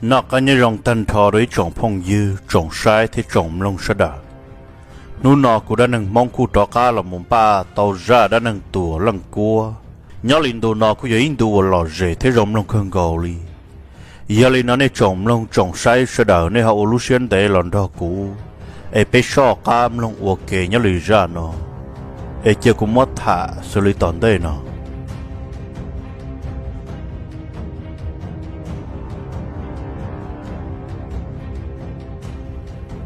Noj qab nyob zoo tag nrho rau ib tsoom phooj ywg, tsoom saib thiab tsoom mloog sawv daws. Hnub no kuv Dab Neeg Hmoob kuj rov qab los mus npaj tau zaj dab neeg Tuam Leej Kuab. Nyob li ntu no kuj yog ib ntu uas lom zem thiab zoo mloog kawg nkaus li. Yog li no nej tsoom mloog tsoom saib sawv daws nej ho ua lub siab ntev los nrog kuv, es peb soj qab mloog ua ke nyob li zaj no, es cia kuv muab tham xws li tom ntej no.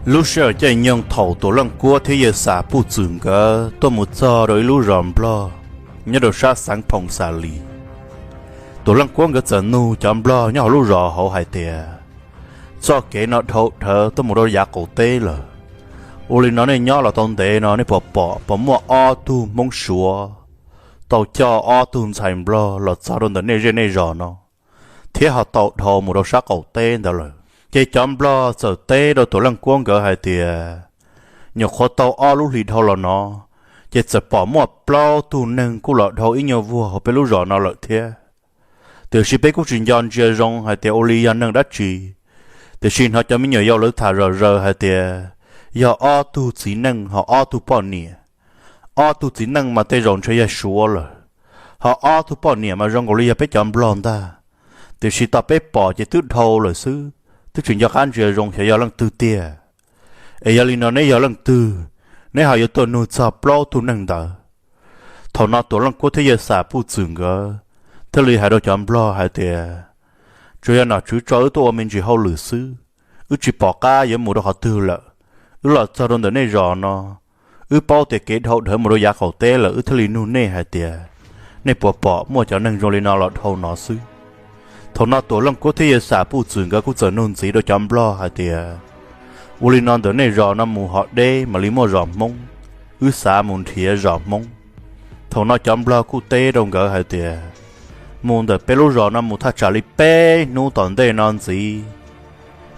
Lub sij hawm caij nyoog thaum Tuam Leej Kuab thiab Yawg Xam Puj Txwm nkawd tuaj mus txog rau ib lub zos Nplog nyob rau sab xeev Phoom Xam Lis, Tuam Leej Kuab nkawd txawm nug cov Nplog nyob hauv lub zos hauv hais tias, txoj kev no dhau dhawv tuaj mus rau yav qaum teb lawm, ua li no nej nyob los tau ntev no nej puas pom puas muaj ob tug Hmoob Suav tau coj ob tug ntxhais Nplog los txog rau ntawm nej zej nej zos no, thiab ho tau dhau mus rau sab qaum teb ntawd lawm? Ces cov Nplog txawm teb rau Tuam Leej Kuab nkawd hais tias, nyuam qhuav tau ob lub hlis dhau los no, ces txawm pom muaj plaub tug neeg kuj los dhau ib nyuag vuag hauv peb lub zos no lawm thiab. Tiam sis peb kuj tsis nco ntsia zoo hais tias ua li yog neeg dab tsi, tiam sis hnov cov me nyuam yaus lawv tham zom zaws hais tias yog ob tug txiv neej ho ob tug poj niam. Ob tug txiv neej mas tej zaum ntshe yog Suav lawm, ho ob tug poj niam mas zoo nkaus li yog peb cov Nplog ntag, tiam sis tom peb pom ces twb dhau lawm xwb, twb tsis nco qab ntsia zoo xyov yog leej twg tiag. Es yog li no neb yog leej twg, neb ho yuav tuaj nug txog plaub tug neeg ntawd? Thaum no Tuam Leej Kuab thiab Yawg Xam Puj Txwm nkawd thiaj li hais rau cov Nplog hais tias, tsuas yog nom tswv tso wb tuaj ua me ntsis hauj lwm xwb, wb tsis pom qab yuav mus rau qhov twg lawm. Wb los txog rau ntawm nej zos no, wb paub tias kev dhau dhawv mus rau yav qaum teb lawm, wb thiaj li nug nej hais tias, nej puas pom muaj cov neeg zoo li no los dhau no xwb? Thaum no Tuam Leej Kuab thiab Yawg Xam Puj Txwm nkawd kuj txawm nug ntxiv rau cov Nplog hais tias, ua li no ntawm nej zos no mus hov deb mam li muaj zos Hmoob, wb xav mus nrhiav zos Hmoob. Thaum no cov Nplog kuj teb rau nkawd hais tias, mus ntawm peb lub zos no mus thaj tsam li peb hnub tom ntej no ntxiv,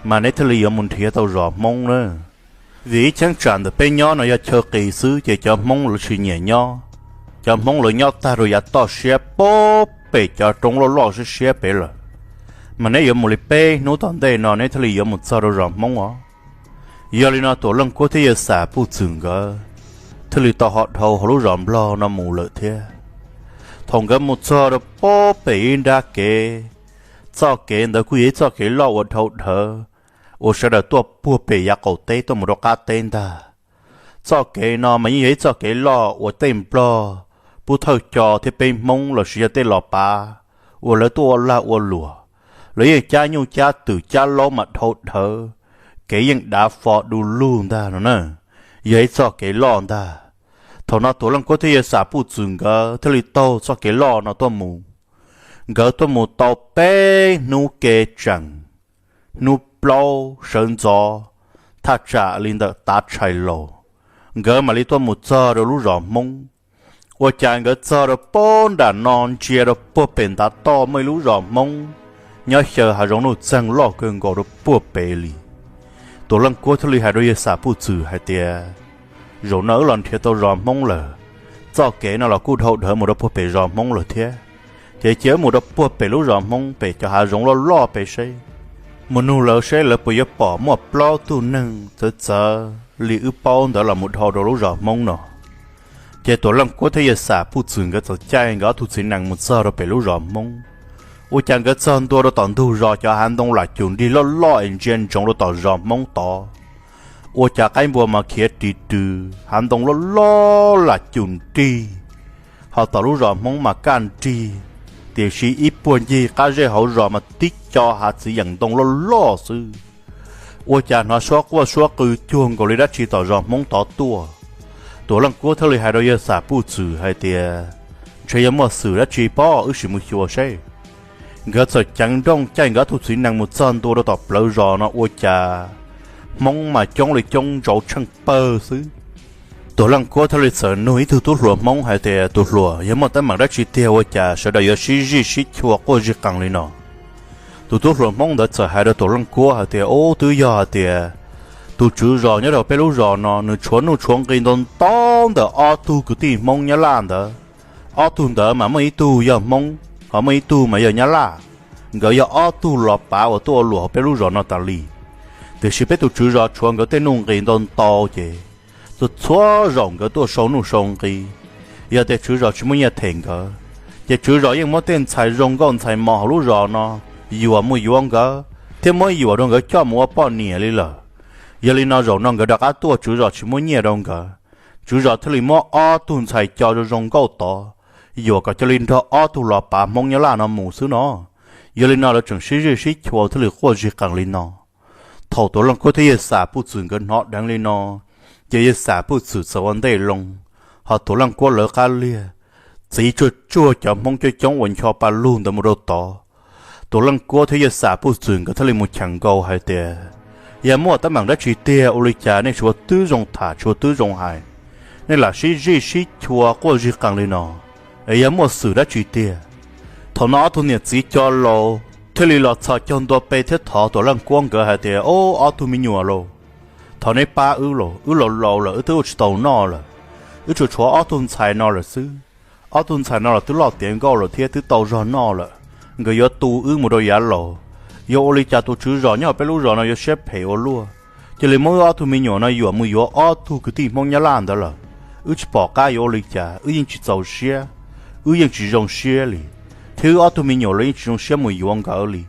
mas neb thiaj li yuav mus nrhiav tau zos Hmoob na. Vim ib cheeb tsam ntawm peb nyob no yog chaw qis xwb ces cov Hmoob lawv tsis nyiam nyob. Cov Hmoob lawv nyob tag rau yav toj siab puag pem cov roob loj loj siab siab pem lawm, mas neb yuav mus li peb hnub tom ntej no neb thiaj li yuav mus txog rau zos Hmoob os. Yog li no Tuam Leej Kuab thiab Yawg Xam Puj Txwm nkawd thiaj li tau ho dhau hauv lub zos Nplog no mus lawm thiab. Thaum nkawd mus txog rau puag pem ib nrab kev, txoj kev ntawd kuj yog ib txoj kev loj uas dhau dhawv, uas sawv daws tuaj puag pem yav qaum teb tuaj mus rau qab teb ntag. Txoj kev no mas yeej yog ib txoj kev loj uas tej Nplog, Pub Thawj Co thiab peb Hmoob lossis yog tej los pav uas lawv tuaj ua lag ua luam, lawv yeej cab nyuj cab twm cab laub mas dhau dhawv, kev yeej dav fo du lug ntag no na, yog ib txoj kev loj ntag. Thaum no Tuam Leej Kuab thiab Yawg Xam Puj Txwm nkawd thiaj li taug txoj kev loj no tuaj mus. Nkawd tuaj mus tau peb hnub kev tseem, hnub plaub sawv ntxov, thaj tsam li ntawm tav tshais laus, nkawd mam li tuaj mus txog rau lub zos Hmoob. Ua cas nkawd txog rau puag nram no ntsia rau puag pem ntav toj muaj ib lub zos Hmoob nyob xyaw hav zoov nuj txeeg loj kawg nkaus rau puag pem li. Tuam Leej Kuab thiaj li hais rau Yawg Xam Puj Txwm hais tias, zaum no wb los nrhiav tau zos Hmoob lawm, txoj kev no los kuj dhau dhawv mus rau puag pem zos Hmoob lawm thiab. Ces cia wb mus rau puag pem lub zos Hmoob pem cov hav zoov loj loj pem seb, mus nug lawv seb lawv puas yuav pom muaj plaub tug neeg txawv txawv li wb paub ntawd los mus dhau rau lub zos Hmoob no. Ces Tuam Leej Kuab thiab Yawg Xam Puj Txwm nkawd txawm caij nkawd ob tug txiv nees mus txog rau pem lub zos Hmoob. Ua cas nkawd txog ntua rau tom ntug zos cov hav ntoo lam cum nrig loj loj es ntsia ntsoov rau tom zos Hmoob tod. Ua cas qaib npua mas khiav ris rws, hav ntoo loj loj lam cum nrig, ho tom lub zos Hmoob mas kaj nrig, tiam sis ib puag ncig qab zej hauv zos mas tib co hav txiv yeem ntoo loj loj xwb. Ua cas hnov suab quaj suab qw cuag nkaus li dab tsi tom zos Hmoob tod tuaj. Tuam Leej Kuab thiaj li hais rau Yawg Xam Puj Txwm hais tias, ntshe yog muaj xwm dab tsi pob, wb sim mus xyuas seb. Nkawd txawm ceev nrooj caij nkawd ob tug txiv nees mus txog ntua rau tom plawv zos no ua cas Hmoob mas coob li coob ntsaus tsheej pawg xwb. Tuam Leej Kuab thiaj li txawm nug ib tug tub hluas Hmoob hais tias, tus hluas, yog muaj teeb meem dab tsi tiag ua cas sawv daws yuav sib zij sib chua quaj zij qees li no? Tus tub hluas Hmoob ntawd txawm hais rau Tuam Leej Kuab hais tias, ub, twb yog hais tias tus tswv zos nyob rau peb lub zos no nws tshuav nuj tshuav nqi ntau ntau ntawm ob tug kwv tij Hmoob Nyab Laj ntawd. Ob tug ntawd mas muaj ib tug yog Hmoob, ho muaj ib tug mas yog Nyab Laj. nkawd yog ob tug los pav uas tuaj ua luam hauv peb lub zos no tas li. Tiam sis peb tus tswv zos tshuav nkawd tej nuj nqis ntau ntau ces txhua txhua zaus nkawd tuaj sau nuj sau nqi, yog tias tswv zos tsis muaj nyiaj them nkawd, ces tswv zos yeej muab tej ntxhais zoo nkauj ntxhais mos hauv lub zos no yuam mus yuav nkawd thiab muab yuam rau nkawd coj mus ua poj niam li lawm. Yog li no zaum no nkawd rov qab tuaj tswv zos tsis muab nyiaj rau nkawd, tswv zos thiaj li muab ob tug ntxhais co zoo zoo nkauj tod yuam kom cia li nrog ob tug los pav Hmoob Nyab Laj no mus xwb no. Yog li no lawv tseem sib zij sib chua thiaj li quaj zig qees li no. Thaum Tuam Leej Kuab thiab Yawg Xam Puj Txwm nkawd hnov dheev li no, ces Yawg Xam Puj Txwm txawm ua ntej loo, ho Tuam Leej Kuab lawv qab liag txiv tsuag tsuag cov Hmoob coob coob uas ncho pa lug ntawd mus rau tod. Tuam Leej Kuab thiab Yawg Xam Puj Txwm nkawd thiaj li mus cheem nkaus hais tias, yog muaj teeb meem dab tsi tiag ua li cas nej tsis ua twb zoo tham tsis ua twb zoo hais, nej lam sib zij sib chua quaj zig qees li no? Es yog muaj xwm dab tsi tiag? Thaum no ob tug niam txiv cov laus thiaj li los txhos caug ntua pe thiab thov Tuam Leej Kuab nkawd hais tias, o, ob tug me nyuam laus, thov neb pab wb lauj, wb laus laus lawm wb twb ua tsis tau noj lawm, wb tsuas tshuav ob tug ntxhais no lawm xwb. Ob tug ntxhais no los twb loj tiav nkauj lawm thiab twb tau zog noj lawm, nkawd yuav tu wb mus rau yav laus. Yog ua li cas tus tswv zos nyob peb lub zos no yuav siab phem ua luaj, cia li muab wb ob tug me nyuam no yuam mus yuav ob tug kwv tij Hmoob Nyab Laj ntawd lawm? Wb tsis pom qab yuav ua li cas, wb yeej tsis txaus siab, wb yeej tsis zoo siab li, thiab wb ob tug me nyuam los yeej tsis zoo siab mus yuav nkawd li.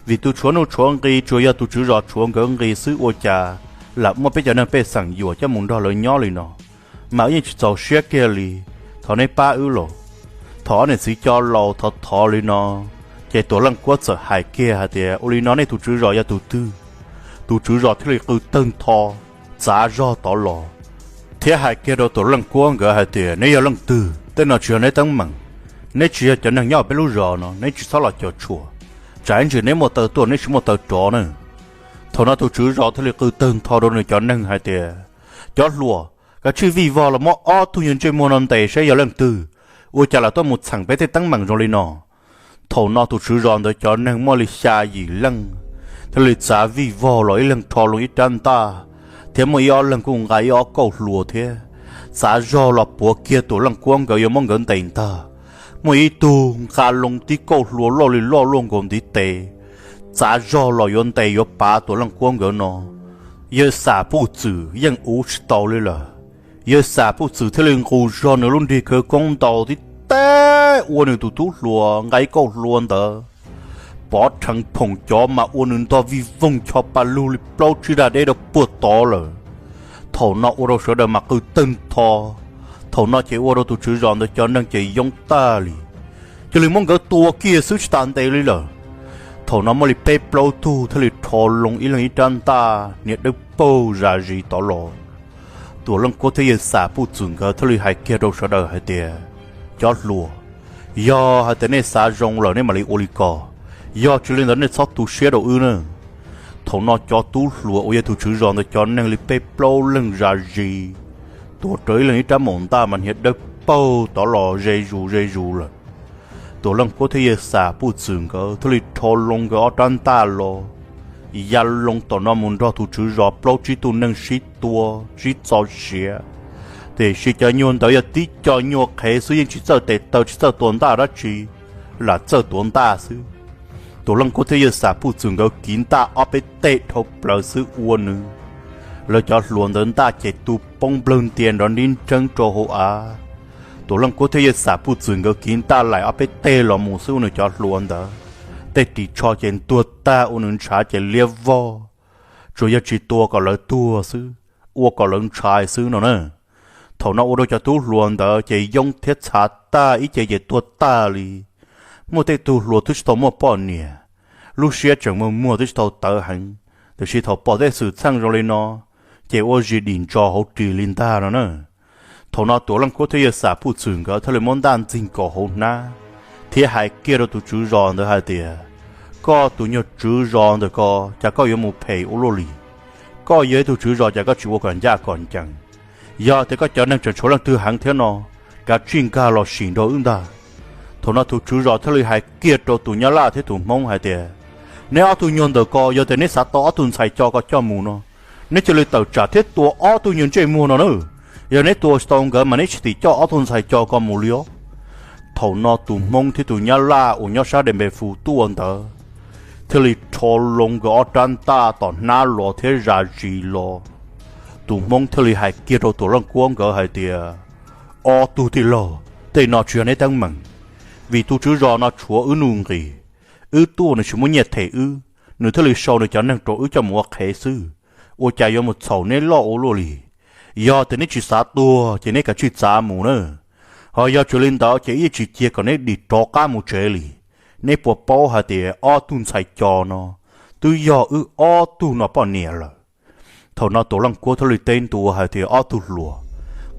Vim tus tshuav nuj tshuav nqi tsuas yog tus tswv zos tshuav nkawd nqi xwb ua cas lam muaj peb cov neeg pej xeem yuam coj mus nrog lawv nyob li no, mas wb yeej tsis txaus siab kiag li. Thov neb pab wb lauj. Thaum ob niam txiv cov laus thov thov li no, ces Tuam Leej Kuab txawm hais kiag hais tias, ua li no nej tus tswv zos yog tus twg? Tus tswv zos thiaj li qw tawg ntho txav zog tod los thiab hais kiag rau Tuam Leej Kuab nkawd hais tias, neb yog leej twg? Tej no tsis yog neb teeb meem, neb tsis yog cov neeg nyob peb lub zos no, neb tsis txhob los cuam tshuam. Tsam ib ntsis neb muaj taw tuaj neb tsis muaj taw rov na. Thaum no tus tswv zos thiaj li qw tawg ntho rau nws cov neeg hais tias, cov hluas, kav tsij vij vog los muab ob tug nyuag ntsej muag no ntes saib yog leej twg, ua cas lam tuaj mus txheem peb tej teeb meem zoo li no. Thaum no tus tswv zos ntawd cov neeg muaj li xya yim leej thiaj li txav vij vog los ib leeg rho loo ib rab ntaj, thiab muaj ib ob leeg kuj nqa ib ob kauj hlua thiab txav zog los puav kiag Tuam Leej Kuab nkawd yuav muab nkawd ntes ntag. Muaj ib tug nqa loo tib kauj hlua loj li loj luaj nkaus ntiv tes, txav zog los yuav ntes yuav pav Tuam Leej Kuab nkawd no. Yawg Xam Puj Txwm yeej uv tsis tau li lawm. Yawg Xam Puj Txwm thiaj li nqus zog nws lub nrig khawv koob ntaus tib teg ua nws tus tub hluas nqa ib kauj hlua ntawd pov rheev phoom cov mas ua nws ntog vij voog cho pa lug li plaub tsib dag deb rau puag tod lawm. Thaum no ua rau sawv daws mas qw tawg ntho. Thaum no ces ua rau tus tswv zos ntawd cov neeg ces yoob tag li, cia li muab nkawd tua kiag xwb tsis tas ntes li lawm. Thaum no muaj li peb plaub tug thiaj li rho loo ib leeg ib rab ntaj hniav dawb paug zam zis tod los. Tuam Leej Kuab thiab Yawg Xam Puj Txwm nkawd thiaj li hais kiag rau sawv daws hais tias, cov hluas, yog hais tias nej xav zoo lawm nej mam li ua li ko, yog tsis li ntawd nej txhob tu siab rau wb na. Thaum no cov tub hluas uas yog tus tswv zos ntawd cov neeg li peb plaub leeg zam zis, tuav rawv ib leeg ib rab maum ntaj mas hniav dawb paug tod los ze zus ze zus lawm. Tuam Leej Kuab thiab Yawg Xam Puj Txwm nkawd thiaj li rho loo nkawd ob rab ntaj los ya loo tom no mus nrog tus tswv zos plaub tsib tug neeg sib tua sib txo siav. Tiam sis cov nyuag ntawd yog tib co nyuag qhev xwb yeej tsis txawj tes taw tsis txawj tua ntaj dab tsi, lam txawj tuav ntaj xwb. Tuam Leej Kuab thiab Yawg Xam Puj Txwm nkawd kiv ntaj ob peb teg dhau plaws xwb ua nws lawv cov hluas ntawd ntaj ces tu poob nplawg ntia nrov nrib nreeb rau hauv av. Tuam Leej Kuab thiab Yawg Xam Puj Txwm nkawd kiv ntaj laim ob peb teg los mus xwb ua nws cov hluas ntawd tej ris tsho ces ntuag tag ua nws ntshav ces liab vog, tsuas yog tsis tua kom lawv tuag xwb, ua kom lawv ntshai xwb no na. Thaum no ua rau cov tub hluas ntawd ces yoob thiab txhav tag ib ce ces tuag tag li. Muaj tej tug hluas twb tsis tau muaj poj niam, lub siab tseem muag muag twb tsis tau tawv heev, tiam sis thaum pom tej xwm txheej zoo li no ces ua zis dim ntso hauv ris li ntag no na. Thaum no Tuam Leej Kuab thiab Yawg Xam Puj Txwm nkawd thiaj li muab ntaj ntxig kaum hauv hnab thiab hais kiag rau tus tswv zos ntawd hais tias, koj tus nyuag tswv zos ntawm ko, cas koj yuav mus phem ua luaj li? Koj yog ib tug tswv zos cas koj tsis ua kom ncaj kom ncees? Yog tias koj cov neeg tseem tshuav leej twg heev thiab no, kav tsij nkag los sim nrog wb ntag. Thaum no tus tswv zos thiaj li hais kiag rau tus Nyab Laj thiab tus Hmoob hais tias, neb ob tug nyuag ntawm ko yog tias neb xav tau ob tug ntxhais co ko coj mus no, neb cia li tawm tsam thiab tua ob tug nyuag ntsej muag no na. Yog neb tua tsis tau nkawd mas neb tsis tim coj ob tug ntxhais co ko mus li os. Thaum no tus Hmoob thiab tus Nyab Laj uas nyob sab Des Npes Fus tuaj ntawd thiaj li rho loo nkawd ob rab ntaj tom hnab los thiab zam zis los. Tus Hmoob thiaj li hais kiag rau Tuam Leej Kuab nkawd hais tias, ob tug tij laug, tej no tsis yog neb teeb meem, vim tus tswv zos no tshuav wb nuj nqis, wb tuaj nws tsis muaj nyiaj them wb, nws thiaj li sau nws cov neeg rau wb coj mus ua qhev xwb. Ua cas yuav mus txhaum neb loj ua luaj li? Yog tias neb tsis xav tuag ces neb kav tsij txav mus na. Ho yog tsis li ntawd ces wb yeej tsis cia kom neb dim rov qab mus tsev li. Neb puas paub hais tias ob tug ntxhais co no twb yog wb ob tug no poj niam lawm? Thaum no Tuam Leej Kuab thiaj li teb ntua hais tias, ob tug hluas,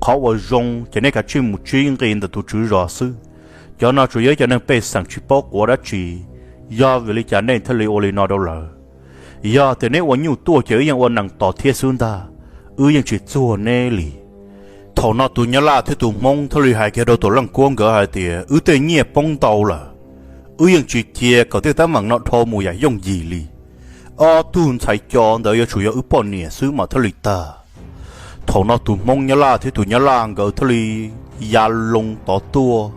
qhov uas zoo ces neb kav tsij mus tsib nqi ntawm tus tswv zos xwb. Cov no tsuas yog ib cov neeg pej xeem tsis paub quav dab tsi, yog vim li cas nej thiaj li ua li no rau lawv? Yog tias neb ua nyuj tuaj ces wb yeej ua nees tos thiab xwb ntag, wb yeej tsis txuag neb li. Thaum no tus Nyab Laj thiab tus Hmoob thiaj li hais kiag rau Tuam Leej Kuab nkawd hais tias, wb tej nyiaj poob ntau lawm, wb yeej tsis cia kom tej teeb meem no dhau mus yam yooj yim li. Ob tug ntxhais co ntawd yuav tsum yog wb poj niam xwb mas thiaj li tag. Thaum no tus Hmoob Nyab Laj thiab tus Nyab Laj nkawd thiaj li ya loo tod tuaj.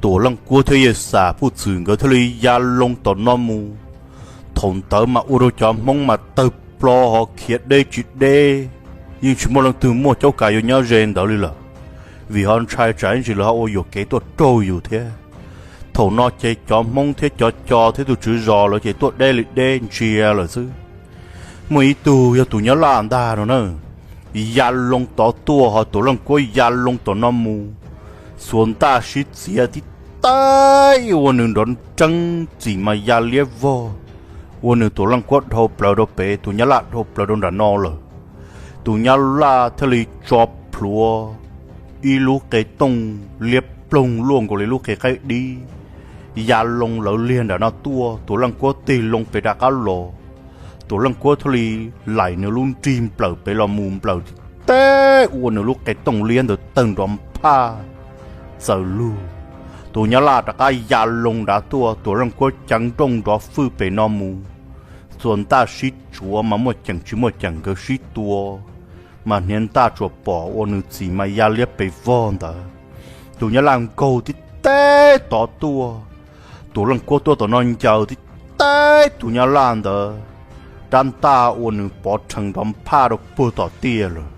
Tuam Leej Kuab thiab Yawg Xam Puj Txwm nkawd thiaj li ya loo tom no mus. Thaum ntawd mas ua rau cov Hmoob mas tawg plo ho khiav deb tsis deb, yeej tsis muaj leej twg muaj caub kas yuav nyob ze ntawd li lawm, vim ho ntshai tsam ib ntsis lawv ho ua yuam kev tuaj raug yus thiab. Thaum no ces cov Hmoob thiab cov co thiab tus tswv zos lawv ces tuaj deb li deb ntsia lawm xwb. Muaj ib tug yog tus Nyab Laj ntag no na, ya loo tod tuaj ho Tuam Leej Kuab ya loo tom no mus, xuas ntaj sib txiav tib taig ua nws nrov nreeb, txim mas ya liab vog, ua nws Tuam Leej Kuab dhau plaws rau pem, tus Nyab Laj dhau plaws rau nram no lawm. Tus Nyab Laj thiaj li tso plhuav ib lub qe tooj liab ploog luaj nkaus li lub qe qaib dib, ya loo lawv liag nram no tuaj, Tuam Leej Kuab tig loo pem rov qab los. Tuam Leej Kuab thiaj li laim nws lub nrig nplawm pem los mus, nplawm tib teg ua nws lub qe tooj liab ntawd tawg nrov nphaj txawm lug. Tus Nyab Laj rov qab ya loo nrad tuaj, Tuam Leej Kuab ceev nrooj nrov fwj pem no mus, txuas ntaj sib tsuav mas muaj ceem tsis muaj ceem nkawd sib tua, mas hniav ntaj tsuas pom ua nws txim mas ya liab pes vog ntawd. Tus Nyab Laj nkaug tib teg tod tuaj, Tuam Leej Kuab tuaj tom no ncaws tib teg tus Nyab Laj ntawd, rab ntaj ua nws pov rhees nrov nphaj rau puag tom tiaj lawm.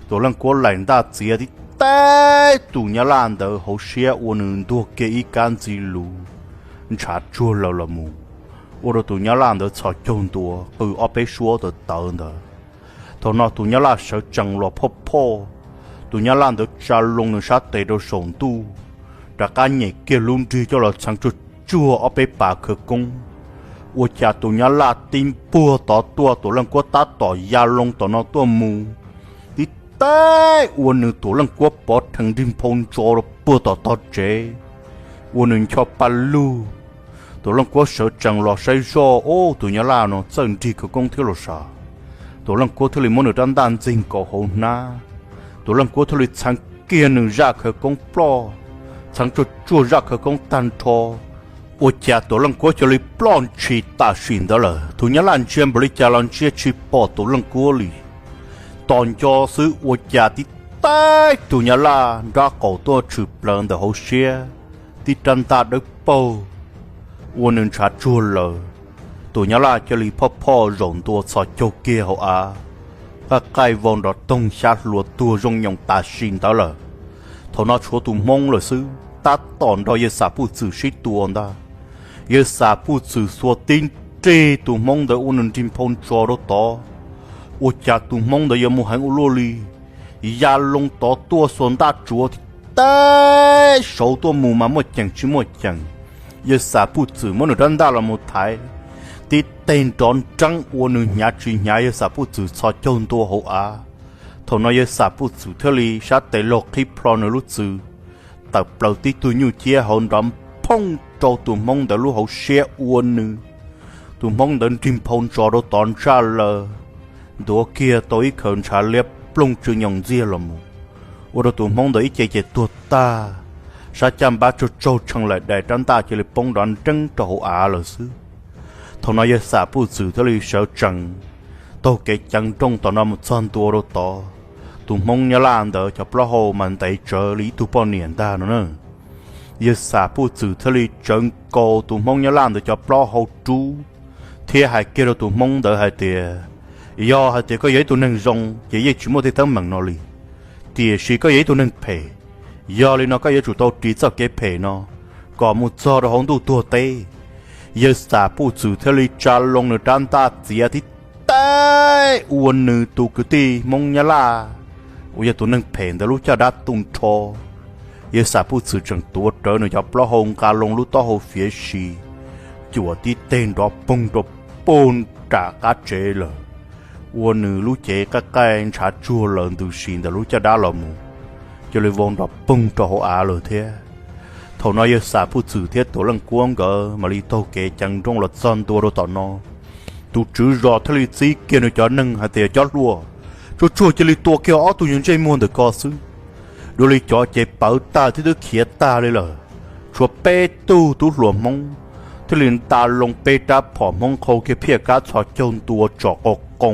Tuam Leej Kuab laim ntaj txiav tib teg tus Nyab Laj ntawd hauv siab ua nws ntuag kiag ib kab ntxi lus, ntshav tsuag lawm los mus, ua rau tus Nyab Laj ntawd txhos caug ntua qw ob peb suab tawv tawv ntawd. Thaum no tus Nyab Laj sawv tsees los phoj phoj, tus Nyab Laj ntawd tsa loo nws sab tes rau saum ntuj, rov qab nyem kiag lub nrig coj los txheev tsuag tsuag ob peb pas khawv koob. Ua cas tus Nyab Laj tib npuag tod tuaj, Tuam Leej Kuab tab tom ya loo tom no tuaj mus, tib teg ua nws Tuam Leej Kuab pov rhees nrig nphau ntso rau puag tom tog tsev, ua nws ncho pa lug. Tuam Leej Kuab sawv tsees los saib zoj, ub, tus Nyab Laj no txawj nrig khawv koob thiab los sav. Tuam Leej Kuab thiaj li muab nws rab ntaj ntxig nkaus hauv hnab. Tuam Leej Kuab thiaj li txheev kiag nws zaj khawv koob ploj, txheev tsuag tsuag zaj khawv koob tag nrho. Ua cas Tuam Leej Kuab cia li ploj ntshis tam sim ntawd lawm. Tus Nyab Laj ntsia npaum li cas los ntsia tsis pom Tuam Leej Kuab li. Tos nco xwb ua cas tib teg tus Nyab Laj nrab qaum tuaj tshwm plaws ntawm hauv siab, tib rab ntaj dawb paug ua nws ntshav tsuag lawm. Tus Nyab Laj cia li phoj phoj zaum ntua txhos caug kiag hauv av, qaij qaij vau nrov toog xyab hlua tuag zoo nyoos tam sim ntawd lawm. Thaum no tshuav tus Hmoob lawm xwb, tab tom nrog Yawg Xam Puj Txwm sib tua ntag. Yawg Xam Puj Txwm xuas tib nrig tus Hmoob ntawd ua nws nrig nphau ntso rau tod. Ua cas tus Hmoob ntawd yuav mus heev ua luaj li, ya loo tod tuaj xuas ntaj tsuav tib teg saud tuaj mus mas muaj ceem tsis muaj ceem. Yawg Xam Puj Txwm muab nws rab ntaj los mus thaiv, tib teg nrov nreeb ua nws hnyav tsis hnyav Yawg Xam Puj Txwm txhos caug ntua hauv av. Thaum no Yawg Xam Puj Txwm thiaj li sab tes laug qhib plho nws lub txwv, tawm plaws tib tug nyuj ciab hauv nrov phooj rau tus Hmoob ntawd lub hauv siab ua nws, tus Hmoob ntawd nrig nphau ntso rau tod ntsaj lawm, ntuav kiag tau ib khaws ntshav liab ploog tsw nyoos ntxiag los mus, ua rau tus Hmoob ntawd ib ce ces tuag tag, sab caj npab tsaug tsaug tshee laim dais, rab ntaj cia li poob nrov nreeb rau hauv av lawm xwb. Thaum no Yawg Xam Puj Txwm thiaj li sawv tsees taug kev ceev nrooj tom no mus txog ntua rau tod. Tus Hmoob Nyab Laj ntawd cov plaub hau mas ntev tsawv li ib tug poj niam ntag no na. Yawg Xam Puj Txwm thiaj li tsawv nkaus tus Hmoob Nyab Laj ntawd cov plaub hau rub, thiab hais kiag rau tus Hmoob ntawd hais tias, yog hais tias koj yog ib tug neeg zoo ces yeej tsis muaj tej teeb meem no li, tiam sis koj yog ib tug neeg phem, yog li no koj yuav tsum tau ris txoj kev phem no kom mus txog rau hauv ntuj tuag teb. Yawg Xam Puj Txwm thiaj li tsa loo nws rab ntaj txiav tib teb ua nws tus kwv tij Hmoob Nyab Laj uas yog tus neeg phem ntawd lub caj dab tu nrho. Yawg Xam Puj Txwm tseem tuav rawv nws cov plaub hau nqa loo lub taub hau fiav si, cuam tib teg nrov poog rau puag nram qab tsev lawm, ua nws lub cev qaij qaij ntshav tsuag lawm ntws si ntawm lub caj dab los mus, cia li vau nrov poog rau hauv av lawm thiab. Thaum no yawg Xam Puj Txwm thiab Tuam Leej Kuab nkawd mam li taug kev ceev nrooj los txog ntua rau tom no. Tus tswv zos thiaj li txib kiag nws cov neeg hais tias, cov hluas, tsuag tsuag cia li tua kiag ob tug nyuag ntsej muag ntawm ko xwb. Dua li cov ces pawv tag thiab twb khiav tag li lawm. Tshuav peb tug tub hluas Hmoob thiaj li nta loo peb rab phom Hmoob qhau kiag phiaj kab txhos caug ntua tsom qo qoo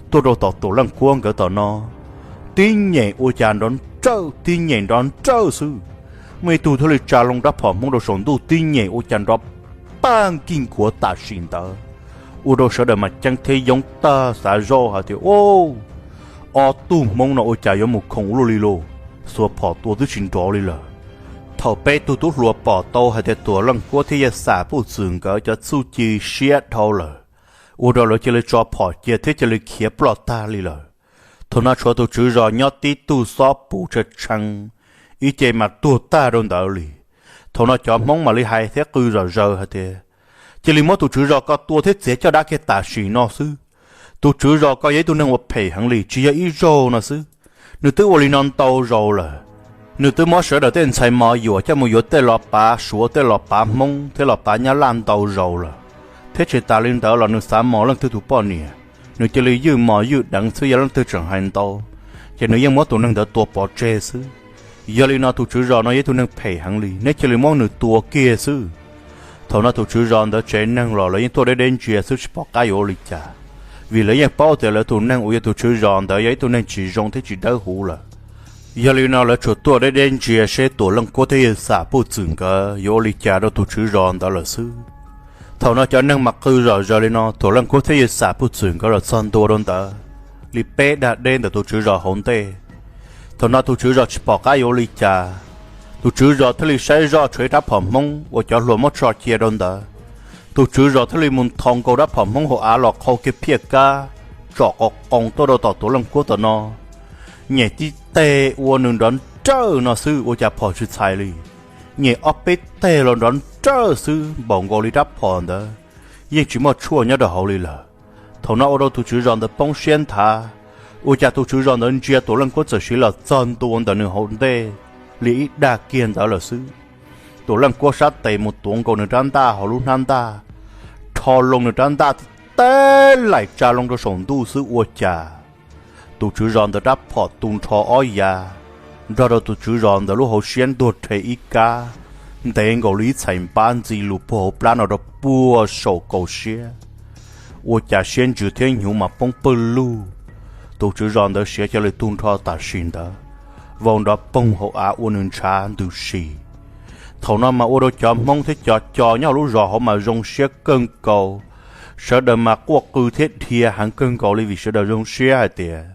tuaj rau tom Tuam Leej Kuab nkawd tom no. Tib nyem ua cas nrov nrawj, tib nyem nrov nrawj xwb. Muaj ib tug thiaj li tsa loo rab phom Hmoob rau saum ntuj tib nyem ua cas nrov paj nkij nkuav tam sim ntawd, ua rau sawv daws mas ceeb thiab yoob tag xav zoj hais tias, u, ob tug Hmoob no ua cas yuav mus khoom ua luaj li lauj, xuas phom tua twb tsis nrov li lawm. Thaum peb tug tub hluas pom tau hais tias Tuam Leej Kuab thiab yawg Xam Puj Txwm nkawd cov txuj ci siab dhau lawm, ua rau lawv cia li tso phom cia thiab cia li khiav ploj tag li lawm. Thaum no tshuav tus tswv zos nyob tib tug xob pus tshee tshee, ib ce mas tuag tag rau ntawd li. Thaum no cov Hmoob mam li hais thiab qw zom zaws hais tias, cia li muab tus tswv zos ko tua thiab txiav caj dab kiag tam sim no xwb. Tus tswv zos ko yog ib tug neeg uas phem heev li, tsis yog ib zaug no xwb, nws twb ua li no ntau zaus lawm. Nws twb muab sawv daws tej ntxhais mos yuam coj mus yuav tej los pav Suav, tej los pav Hmoob thiab los pav Nyab Laj ntau zaus lawm, thiab tsis tas li ntawd los nws xav mos leej twg tus poj niam, nws cia li ywj mos ywj deev xwb, yog leej twg tseem hais ntau ces nws yeej muab tus neeg ntawd tua pov tseg xwb. Yog li no tus tswv zos no yog ib tug neeg phem heev li, neb cia li muab nws tua kiag xwb. Thaum no tus tswv zos ntawd tsev neeg los lawv yeej tuaj deb deb ntsia xwb tsis pom qab yuav ua li cas, vim lawv yeej paub tias lawv tus neeg uas yog tus tswv zos ntawd yog ib tug neeg tsis zoo thiab tsis dawb huv lawm. Yog li no lawv tsuas tuaj deb deb ntsia seb Tuam Leej Kuab thiab yawg Xam Puj Txwm nkawd yuav ua li cas rau tus tswv zos ntawd lawm xwb. Thaum no cov neeg mas qw zom zaws li no, Tuam Leej Kuab thiab yawg Xam Puj Txwm nkawd los txog ntua rau ntawd li peb dag deb ntawm tus tswv zos hauv ntej. Thaum no tus tswv zos tsis pom qab yuav ua li cas, tus tswv zos thiaj li saib zoj tshuav ib rab phom Hmoob uas cov hluas muab tso cia rau ntawd. Tus tswv zos thiaj li mus nthos nkaus rab phom Hmoob hauv av los qhau kiag phiaj kab tsom qo qoo tuaj rau tom Tuam Leej Kuab tom no. Nyem tib teg ua nws nrov nrawj no xwb ua cas phom tsis txhais li. Nyem ob peb teg los nrov nrawj xwb npaum nkaus li rab phom ntawd yeej tsis muaj tshuaj nyob rau hauv li lawm. Thaum no ua rau tus tswv zos ntawd poob siab nthav, ua cas tus tswv zos ntawd ntsia Tuam Leej Kuab txawm siv los txog ntua ntawm nws hauv ntej li ib dag kiag ntawd lawm xwb. Tuam Leej Kuab sab tes mus tuav nkaus nws rab ntaj hauv lub hnab ntaj, rho loo nws rab ntaj tib teg laim tsa loo rau saum ntuj xwb ua cas tus tswv zos ntawd rab phom tu nrho ob yav, nrog rau tus tswv zos ntawd lub hauv siab ntuag rhe ib kab, ntev nkaus li ib txhais npab ntxi lus puag hauv plab no rau puag saum kaum siab. Ua cas siab ntsws thiab hnyuv mas poob pawg lug. Tus tswv zos ntawd siav cia li tu nrho tam sim ntawd, vau nrov poog hauv av ua nws ntshav ntws si. Thaum no mas ua rau cov Hmoob thiab cov co nyob hauv lub zos hauv mas zoo siab kawg nkaus. Sawv daws mas quaj qw thiab dhia heev kawg nkaus li vim sawv daws zoo siab hais tias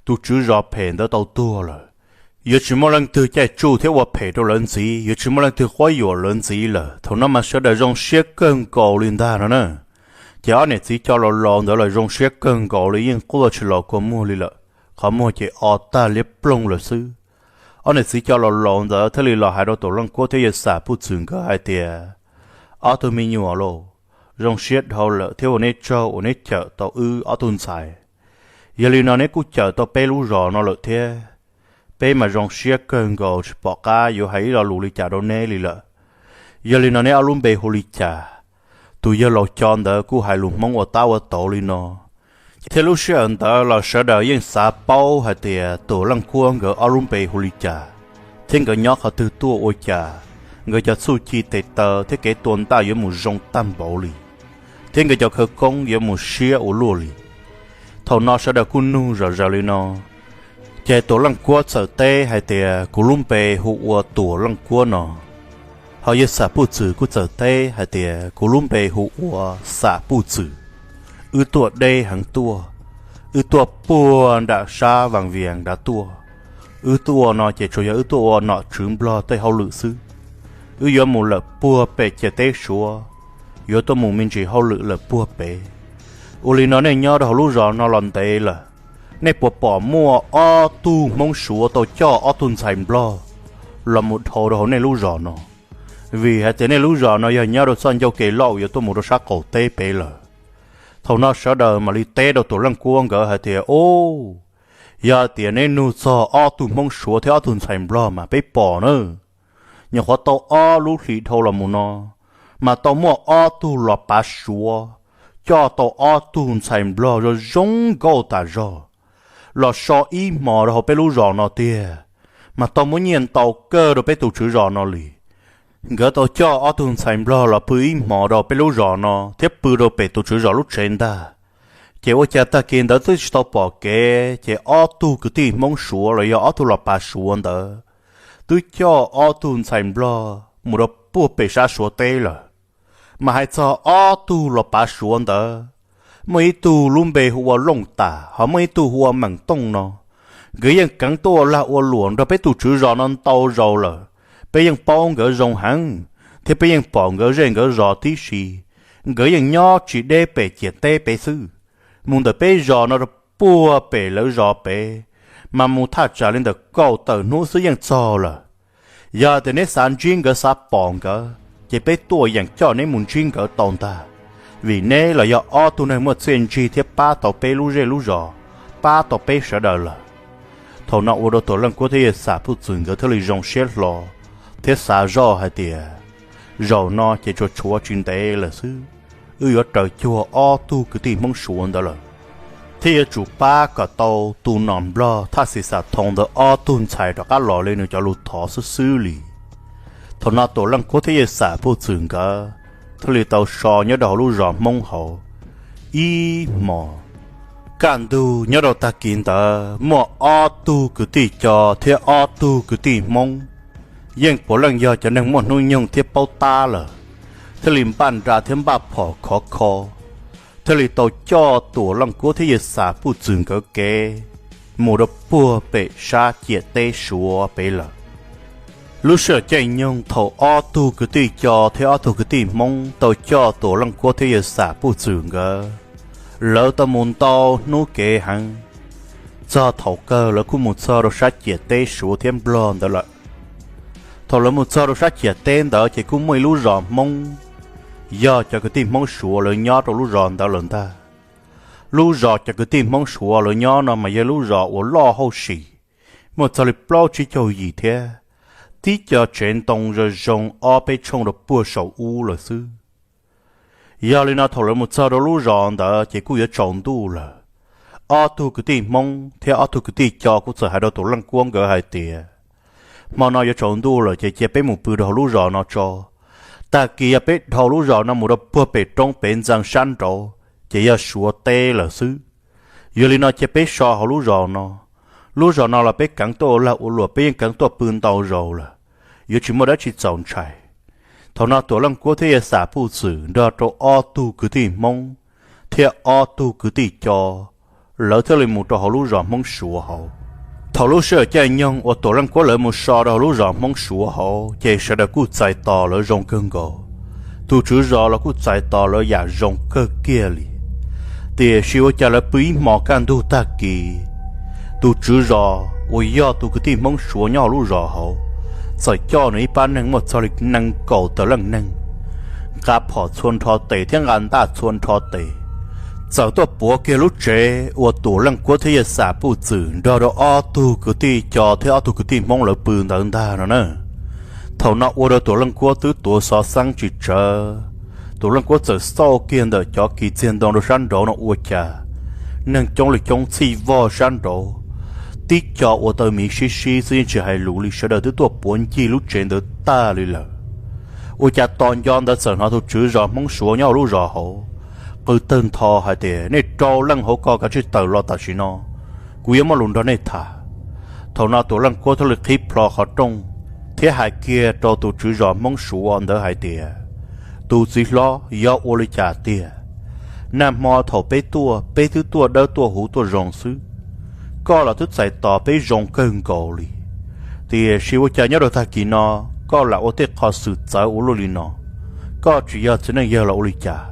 tus tswv zos phem ntawd tau tuag lawm. Yuav tsis muaj leej twg caij tsuj thiab ua phem rau lawv ntxiv, yuav tsis muaj leej twg quab yuam lawv ntxiv lawm. Thaum no mas sawv daws zoo siab kawg nkaus li ntag no na. Ces ob niam txiv co laus laus ntawd los zoo siab kawg nkaus li yeej quaj tsis los kua muag li lawm, qhov muag ces o tag liab ploog lawm xwb. Ob niam txiv co laus laus ntawd thiaj li los hais rau Tuam Leej Kuab thiab yawg Xam Puj Txwm nkawd hais tias, ob tug me nyuam lauj, zoo siab dhau lawm thiab ua neb tsaug uas neb cawm tau wb ob tug ntxhais. Yog li no neb kuj cawm tau peb lub zos no lawm thiab. Peb mas zoo siab kawg nkaus tsis pom qab yuav hais ib lo lus li cas rau neb li lawm. Yog li no neb ob lub npe hu li cas? Tus yawg laus co ntawd kuj hais lus Hmoob ua tab ua tauv li no, thiab lub sij hawm ntawd los sawv daws yeej xav paub hais tias Tuam Leej Kuab nkawd ob lub npe hu li cas, thiab nkawd nyob qhov twg tuaj ua cas nkawd cov txuj ci tes taw thiab kev tua ntaj yuav mus zoo tag npaum li, thiab nkawd cov khawv koob yuav mus siab ua luaj li. Thaum no sawv daws kuj nug zom zaws li no, ces Tuam Leej Kuab txawm teb hais tias, kuv lub npe hu ua Tuam Leej Kuab no. Ho yawg Xam Puj Txwm kuj txawm teb hais tias, kuv lub npe hu ua Xam Puj Txwm, wb tuaj deb heev tuaj, wb tuaj puag nram sab Vaas Vias nrad tuaj. Wb tuaj no ces tsuas yog wb tuaj ua nom tswv Nplog tej hauj lwm xwb. Wb yuav mus lawm puag pem ciam teb Suav, yuav tuaj mus me ntsis hauj lwm lawm puag pem. Ua li no nej nyob rau hauv lub zos no los ntev lawm, nej puas pom muaj ob tug Hmoob Suav tau coj ob tug ntxhais Nplog los mus dhau rau hauv nej lub zos no? Vim hais tias nej lub zos no yog nyob rau txoj ncauj kev loj uas yuav tuaj mus rau sab qaum teb pem lawm. Thaum no sawv daws mam li teb rau Tuam Leej Kuab nkawd hais tias, Ub, yog tias neb nug txog ob tug Hmoob Suav thiab ob tug ntxhais Nplog mas peb pom na. Nyuam qhuav tau ob lub hlis dhau los mus no, mas tau muaj ob tug los pav Suav coj tau ob tug ntxhais Nplog zoo zoo nkauj tas zog los so ib hmos rau hauv peb lub zos no tiag, mas tau muab nyiaj ntau kawg rau peb tus tswv zos no li. Nkawd tau coj ob tug ntxhais Nplog los pw ib hmos rau peb lub zos no thiab pw rau pem tus tswv zos lub tsev ntag. Ces ua cas tag kis ntawd twb tsis tau pom kev, ces ob tug kwv tij Hmoob Suav los yog ob tug los pav Suav ntawd twb coj ob tug ntxhais Nplog mus rau puag pem sab Suav teb lawm. Mas hais txog ob tug los pav Suav ntawd, muaj ib tug lub npe hu ua Looj Tas, ho muaj ib tug hu ua Meem Tooj no. Nkawd yeej keev tuaj ua lag ua luam nrog peb tus tswv zos no ntau zaus lawm, peb yeej paub nkawd zoo heev, thiab peb yeej pom nkawd zej nkawd zos tib si. Nkawd yeej nyob tsis deb pem ciam teb pem xwb, mus ntawm peb zos no rau puag pem lawv zos pem, mas mus thaj tsam li ntawm kaum tawm hnub xwb yeej txog lawm. Yog tias neb xav ntsib nkawd, xav pom nkawd, ces peb tuaj yeem coj neb mus ntsib nkawd tau ntag, vim neb los yog ob tug neeg muaj txiaj ntsig thiab pab tau peb lub zej lub zos, pab tau peb sawv daws lawm. Thaum no ua rau Tuam Leej Kuab thiab yawg Xam Puj Txwm nkawd thiaj li zoo siab hlo thiab xav zoj hais tias, zaum no ces tsuas tshuav tsis ntev lawm xwb, wb yuav raws cuag ob tug kwv tij Hmoob Suav ntawd lawm, thiab yuav tsum pab kom tau tus nom Nplog Thaj Xis Xas Thoo ntawd ob tug ntxhais rov qab los li nws cov lus thov xwb xwb li. Thaum no Tuam Leej Kuab thiab yawg Xam Puj Txwm nkawd thiaj li tau so nyob rau hauv lub zos Hmoob hauv ib hmos. Kaj ntug nyob rau tag kis ntawd muaj ob tug kwv tij Co thiab ob tug kwv tij Hmoob, yeej puav leej yog cov neeg muaj hnub nyoog thiab paub tab lawm, thiaj li npaj nra thiab npaj phom khov kho, thiaj li tau coj Tuam Leej Kuab thiab yawg Xam Puj Txwm nkawd kev mus rau puag pem sab ciam teb Suav pem lawm. Lub sij hawm caij nyoog thaum ob tug kwv tij Co thiab ob tug kwv tij Hmoob tau coj Tuam Leej Kuab thiab yawg Xam Puj Txwm nkawd, lawv tau mus ntau hnub kev heev, txog thaum kawg lawv kuj mus txog rau sab ciam teb Suav thiab Nplog ntawd lawm. Thaum lawv mus txog rau sab ciam teb ntawd ces kuj muaj ib lub zos Hmoob, yog cov kwv tij Hmoob Suav lawv nyob rau lub zos ntawd lawm ntag. Lub zos cov kwv tij Hmoob Suav lawv nyob no mas yog lub zos uas loj hauj sim, muaj txog li plaub tsib caug yim thiab, tib co tsev ntoo zoo zoo ob peb tshooj rau puag saum ub lawm xwb. Yog li no thaum lawv mus txog rau lub zos ntawd ces kuj yuav tsaus ntuj lawm. Ob tug kwv tij Hmoob thiab ob tug kwv tij Co kuj txawm hais rau Tuam Leej Kuab nkawd hais tias, hmo no yuav tsaus ntuj lawm ces cia peb mus pw rau hauv lub zos no tso. Tag kis yog peb dhau lub zos no mus rau puag pem roob pem ntxeev sab nraud ces yog Suav teb lawm xwb. Yog li no cia peb so hauv lub zos no. Lub zos no los peb keev tuaj ua lag ua luam, peb yeej keev tuaj pw ntau zaus lawm, yuav tsis muaj dab tsi txaus ntshai. Thaum no Tuam Leej Kuab thiab yawg Xam Puj Txwm nrog rau ob tug kwv tij Hmoob thiab ob tug kwv tij Co, lawv thiaj li mus rau hauv lub zos Hmoob Suav hauv. Thaum lub sij hawm caij nyoog uas Tuam Leej Kuab lawv mus so rau hauv lub zos Hmoob Suav hauv ces sawv daws kuj txais tos lawv zoo kawg nkaus. Tus tswv zos los kuj txais tos lawv yam zoo kawg kiag li. Tiam sis ua cas lawv pw ib hmos kaj ntug tag kis, tus tswv zos uas yog tus kwv tij Hmoob Suav nyob hauv lub zos hauv txawm coj nws ib pab neeg muaj txog li nees nkaum tawm leej neeg, nqa phom txhua nrho tes thiab nqa ntaj txhua nrho tes, txawm tuaj puav kiag lub tsev uas Tuam Leej Kuab thiab yawg Xam Puj Txwm nrog rau ob tug kwv tij Co thiab ob tug kwv tij Hmoob lawv pw ntawd ntag no na. Thaum no ua rau Tuam Leej Kuab twb tuav xov xeeb tsis tsawg. Tuam Leej Kuab txawm xauj kiag ntawm cov kis txiag ntoo rau sab nraud no ua cas neeg coob li coob txhij vog sab nraud, tib co ua taw miv sib sib xwb yeej tsis hais lus li, sawv daws twb tuaj puav ncig lub tsev ntawd tag li lawm. Ua cas tos nco ntawd txawm hnov tus tswv zos Hmoob Suav nyob hauv lub zos hauv qw tawg ntho hais tias, nej rau leej hauv ko kav tsij tawm los tam sim no, kuv yuav muaj lus nrog nej tham. Thaum no Tuam Leej Kuab thiaj li qhib plho qhov rooj, thiab hais kiag rau tus tswv zos Hmoob Suav ntawd hais tias, tus txiv hlob, yog ua li cas tiag? Nag hmo thaum peb tuaj, peb twb tuaj dawb tuaj huv tuaj zoo xwb, koj los twb txais tos peb zoo kawg nkaus li, tiam sis ua cas nyob rau tag kis no koj lam ua tej qho xwm txawv ua luaj li no? Koj tsis yog txiv neej yawg los ua li cas?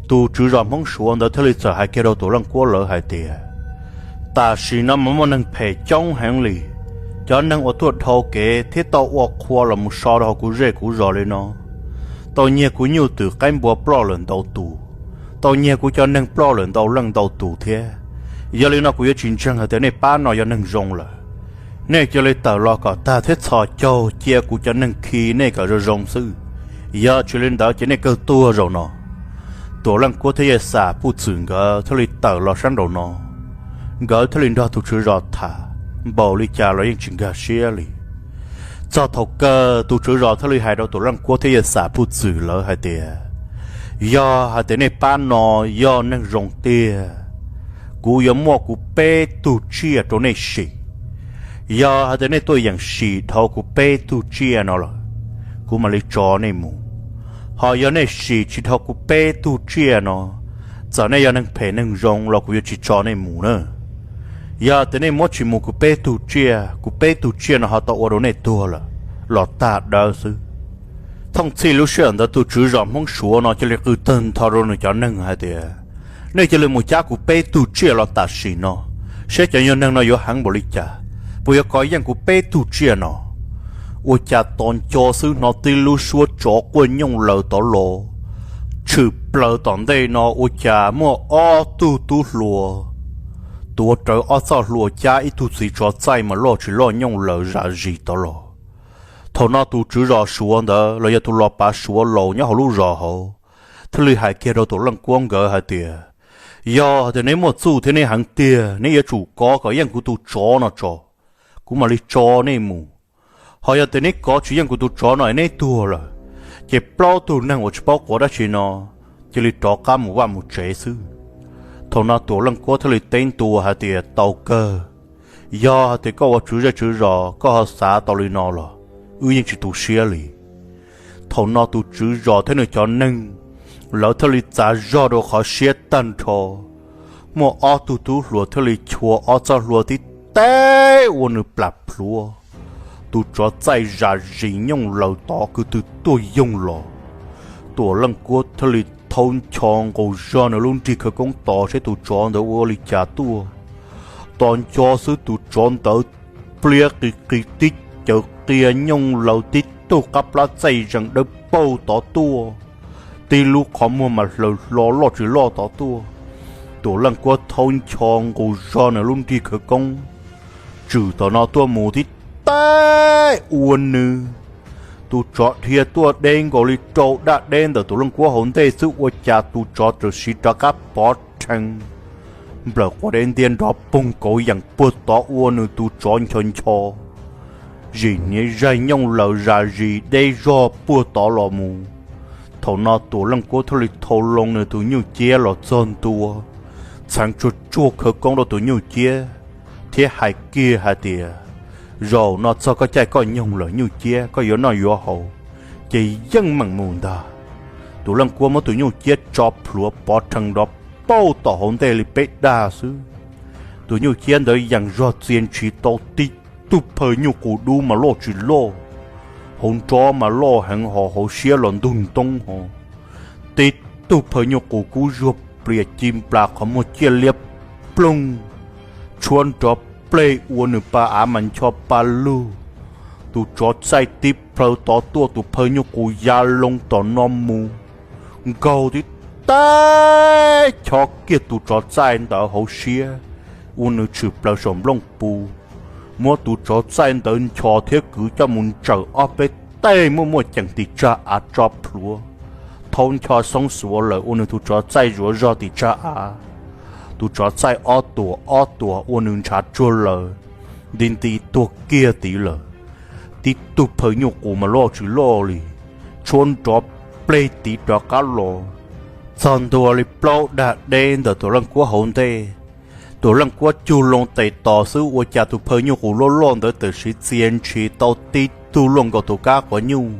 Tus tswv zos Hmoob Suav ntawd thiaj li txawm hais kiag rau Tuam Leej Kuab lawv hais tias, tam sim no mas muaj neeg phem coob heev li. Cov neeg uas tuaj dhau kev thiab tau ua qhua los mus so rau hauv kuv zej kuv zos li no, tau nyiag kuv nyuj twm qaib npua ploj lawm ntau tus, tau nyiag kuv cov neeg ploj lawm ntau leej ntau tus thiab. Yog li no kuv yuav tsis ntseeg hais tias nej pab no yog neeg zoo lawm. Nej cia li tawm los kom tag thiab txhos caug cia kuv cov neeg khi nej kom zoo zoo xwb. Yog tsis li ntawd ces nej kawg tuag zaum no. Tuam Leej Kuab thiab Yaj Xam Puj Txwm nkawd thiaj li tawm los sab nraum no, nkawd thiaj li nrog tus tswv zos tham, npaum li cas los yeej tsis nkag siab li. Txog thaum kawg tus tswv zos thiaj li hais rau Tuam Leej Kuab thiab Yaj Xam Puj Txwm lawv hais tias, yog hais tias nej pab no yog neeg zoo tiag, kuv yuav muab kuv peb tug tsiaj rau nej sim. Yog hais tias nej tuaj yeem sim dhau kuv peb tug tsiaj no lawm, kuv mam li tso nej mus. Ho yog nej sim tsis dhau kuv peb tug tsiaj no, txawm nej yog neeg phem neeg zoo los kuv yuav tsis tso nej mus na. Yog tias nej muab tsis mus kuv peb tug tsiaj, kuv peb tug tsiaj no ho tau ua rau nej tuag lawm los tag dawb xwb. Thooj txhij lub sij hawm ntawd tus tswv zos Hmoob Suav no cia li qw tawg ntho rau nws cov neeg hais tias, nej cia li mus cab kuv peb tug tsiaj los tam sim no, saib cov nyuag neeg no yuav heev npaum li cas, puas yuav kov yeej kuv peb tug tsiaj no. Ua cas tos nco xwb hnov tib lub suab tsov quaj nyooj laws tod los, tshwm plaws tom ntej no ua cas muaj ob tug tub hluas tuav rawv ob txoj hlua cab ib tug txiv tsov txaij mas loj tsis loj nyooj laws zam zis tod los. Thaum no tus tswv zos Suav ntawd los yog tus los pav Suav laus nyob hauv lub zos hauv thiaj li hais kiag rau Tuam Leej Kuab nkawd hais tias, yog hais tias neb muaj txuj thiab neb heev tiag, neb yuav tsum kov kom yeej kuv tus tsov no tso, kuv mam li tso nej mus. Ho yog tias neb kov tsis yeej kuv tus tsov no es neb tuag lawm, ces plaub tug neeg uas tsis paub quav dab tsi no cia li rov qab mus vaj mus tsev xwb. Thaum no Tuam Leej Kuab thiaj li teb ntua hais tias, tau kawg, yog hais tias koj ua tswv zej tswv zos koj ho xav tau li no los wb yeej tsis tu siab li. Thaum no tus tswv zos thiab nws cov neeg, lawv thiaj li txav zog rau qhov siab tag nrho. Muaj ob tug tub hluas thiaj li chua ob txoj hlua tib teb ua nws plam plhuav. Tus tsov txaij zam zis nyooj laws tod kwv tw tuaj yoog los. Tuam Leej Kuab thiaj li thaub ncho nqus zog nws lub nrig khawv koob tos saib tus tsov ntawd ua li cas tuaj. Tos nco xwb tus tsov ntawd pliab qis qis tib caws qia nyooj laws tib tug qab plab txaij zees dawb paug tod tuaj, tib lub qhov muag mas hlaws hlo loj tsis loj tod tuaj. Tuam Leej Kuab thaub ncho nqus zog nws lub nrig khawv koob tswm tom no tuaj mus tib teb ua nws. Tus tsov dhia tuaj deb nkaus li rau daj deb ntawm Tuam Leej Kuab hauv ntej xwb ua cas tus tsov txawm siv rov qab pov rhees nplawm quav deb ntiab nrov poog kauv yeem puag tod ua nws tus tsov ncho ncho, zim hniav zaig nyooj laws zam zis deb zog puag tod los mus. Thaum no Tuam Leej Kuab thiaj li thau loo nws tus nyuj ciab los txog ntua, txheev tsuag tsuag khawv koob rau tus nyuj ciab thiab hais kiag hais tias, zaum no txog koj caij koj nyoog lawm nyuj ciab, koj yuav noj yuav haus ces yeej meem mus ntag. Tuam Leej Kuab muab tus nyuj ciab tso plhuav pov rhees nrov pauj tom hauv ntej li peb dag xwb. Tus nyuj ciab ntawd yees zog txia ntshis tau tib tug phaw nyuj qus dub mas loj tsis loj, hauv nrob mas loj heev ho hauv siab los ntug ntoob ho. Tib tug phaw nyuj qus kub zuag plias ci nplas qhov muag ciaj liab ploog, tshuab nrov pleg ua nws pa av mas ncho pa lug. Tus tsov txaij tib plhaw tod tuaj tus phaw nyuj qus ya loo tom no mus, nkaug tib teb chob kiag tus tsov txaij ntawd hauv siab, ua nws tshwm plaws saum nplooj pu. Muab tus tsov txaij ntawd nchos thiab kwv coj mus ntsawm ob peb teg muaj muaj ceem tim tsag av tso plhuav, thaub ncho xoob xuav lawm ua nws tus tsov txaij zuav zog tim tsag av. Tus tsov txaij ob tuam ob tuam ua nws ntshav tsuag lawm, nti nti tuag kiag tid lawm. Tib tug phaw nyuj qus mas loj tsis loj li, tshuab nrov pleg tid rov qab los, txog ntua li plaub dag deb ntawm Tuam Leej Kuab hauv ntej. Tuam Leej Kuab cug loo tes tos xwb ua cas tus phaw nyuj qus loj loj ntawd txawm siv txia ntshis tau tib tug luaj nkaus tus kab quav nyuj,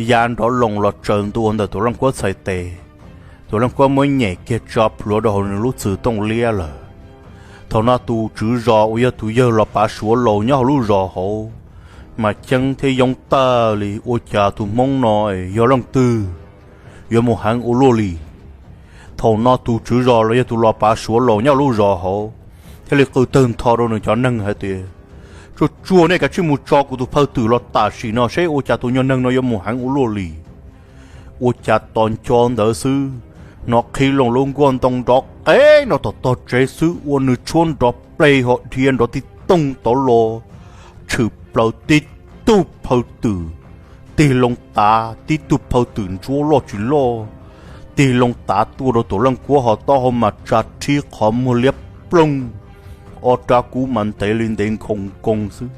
ya nrov loo los tsaws ntua ntawm Tuam Leej Kuab txhais tes. Tuam Leej Kuab muab nyem kiag tso plhuav rau hauv nws lub txwg tooj liab lawm. Thaum no tus tswv zos uas yog tus yawg Los Pav Suav laus nyob hauv lub zos hauv mas ceeb thiab yoob tag li, ua cas tus hmoob no yog leej twg yuav mus heev ua luaj li. Thaum no tus tswv zos los yog tus Los Pav Suav laus nyob hauv lub zos hauv thiaj li qw tawg ntho rau nws cov neeg hais tias, tsuag tsuag nej kav tsij mus tso kuv tus phaw twm los tam sim no seb ua cas tus nyuag neeg no yuav mus heev ua luaj li. Ua cas tos nco ntawd xwb, hnov qhib loo lub nkuaj ntoo nrov qeeb no tom tog tsev xwb ua nws tshuab nrov pleg ho dhia nrov tib toog tod los, tshwm plaws tib tug phaw twm tig loo tav tib tug phaw twm ntsuab loj tsis loj, tig loo tav tuaj rau Tuam Leej Kuab ho taub hau mas tsa rhib qhov muag liab ploog, ob rab kub mas ntev li ntev nkhoos nkoos xwb.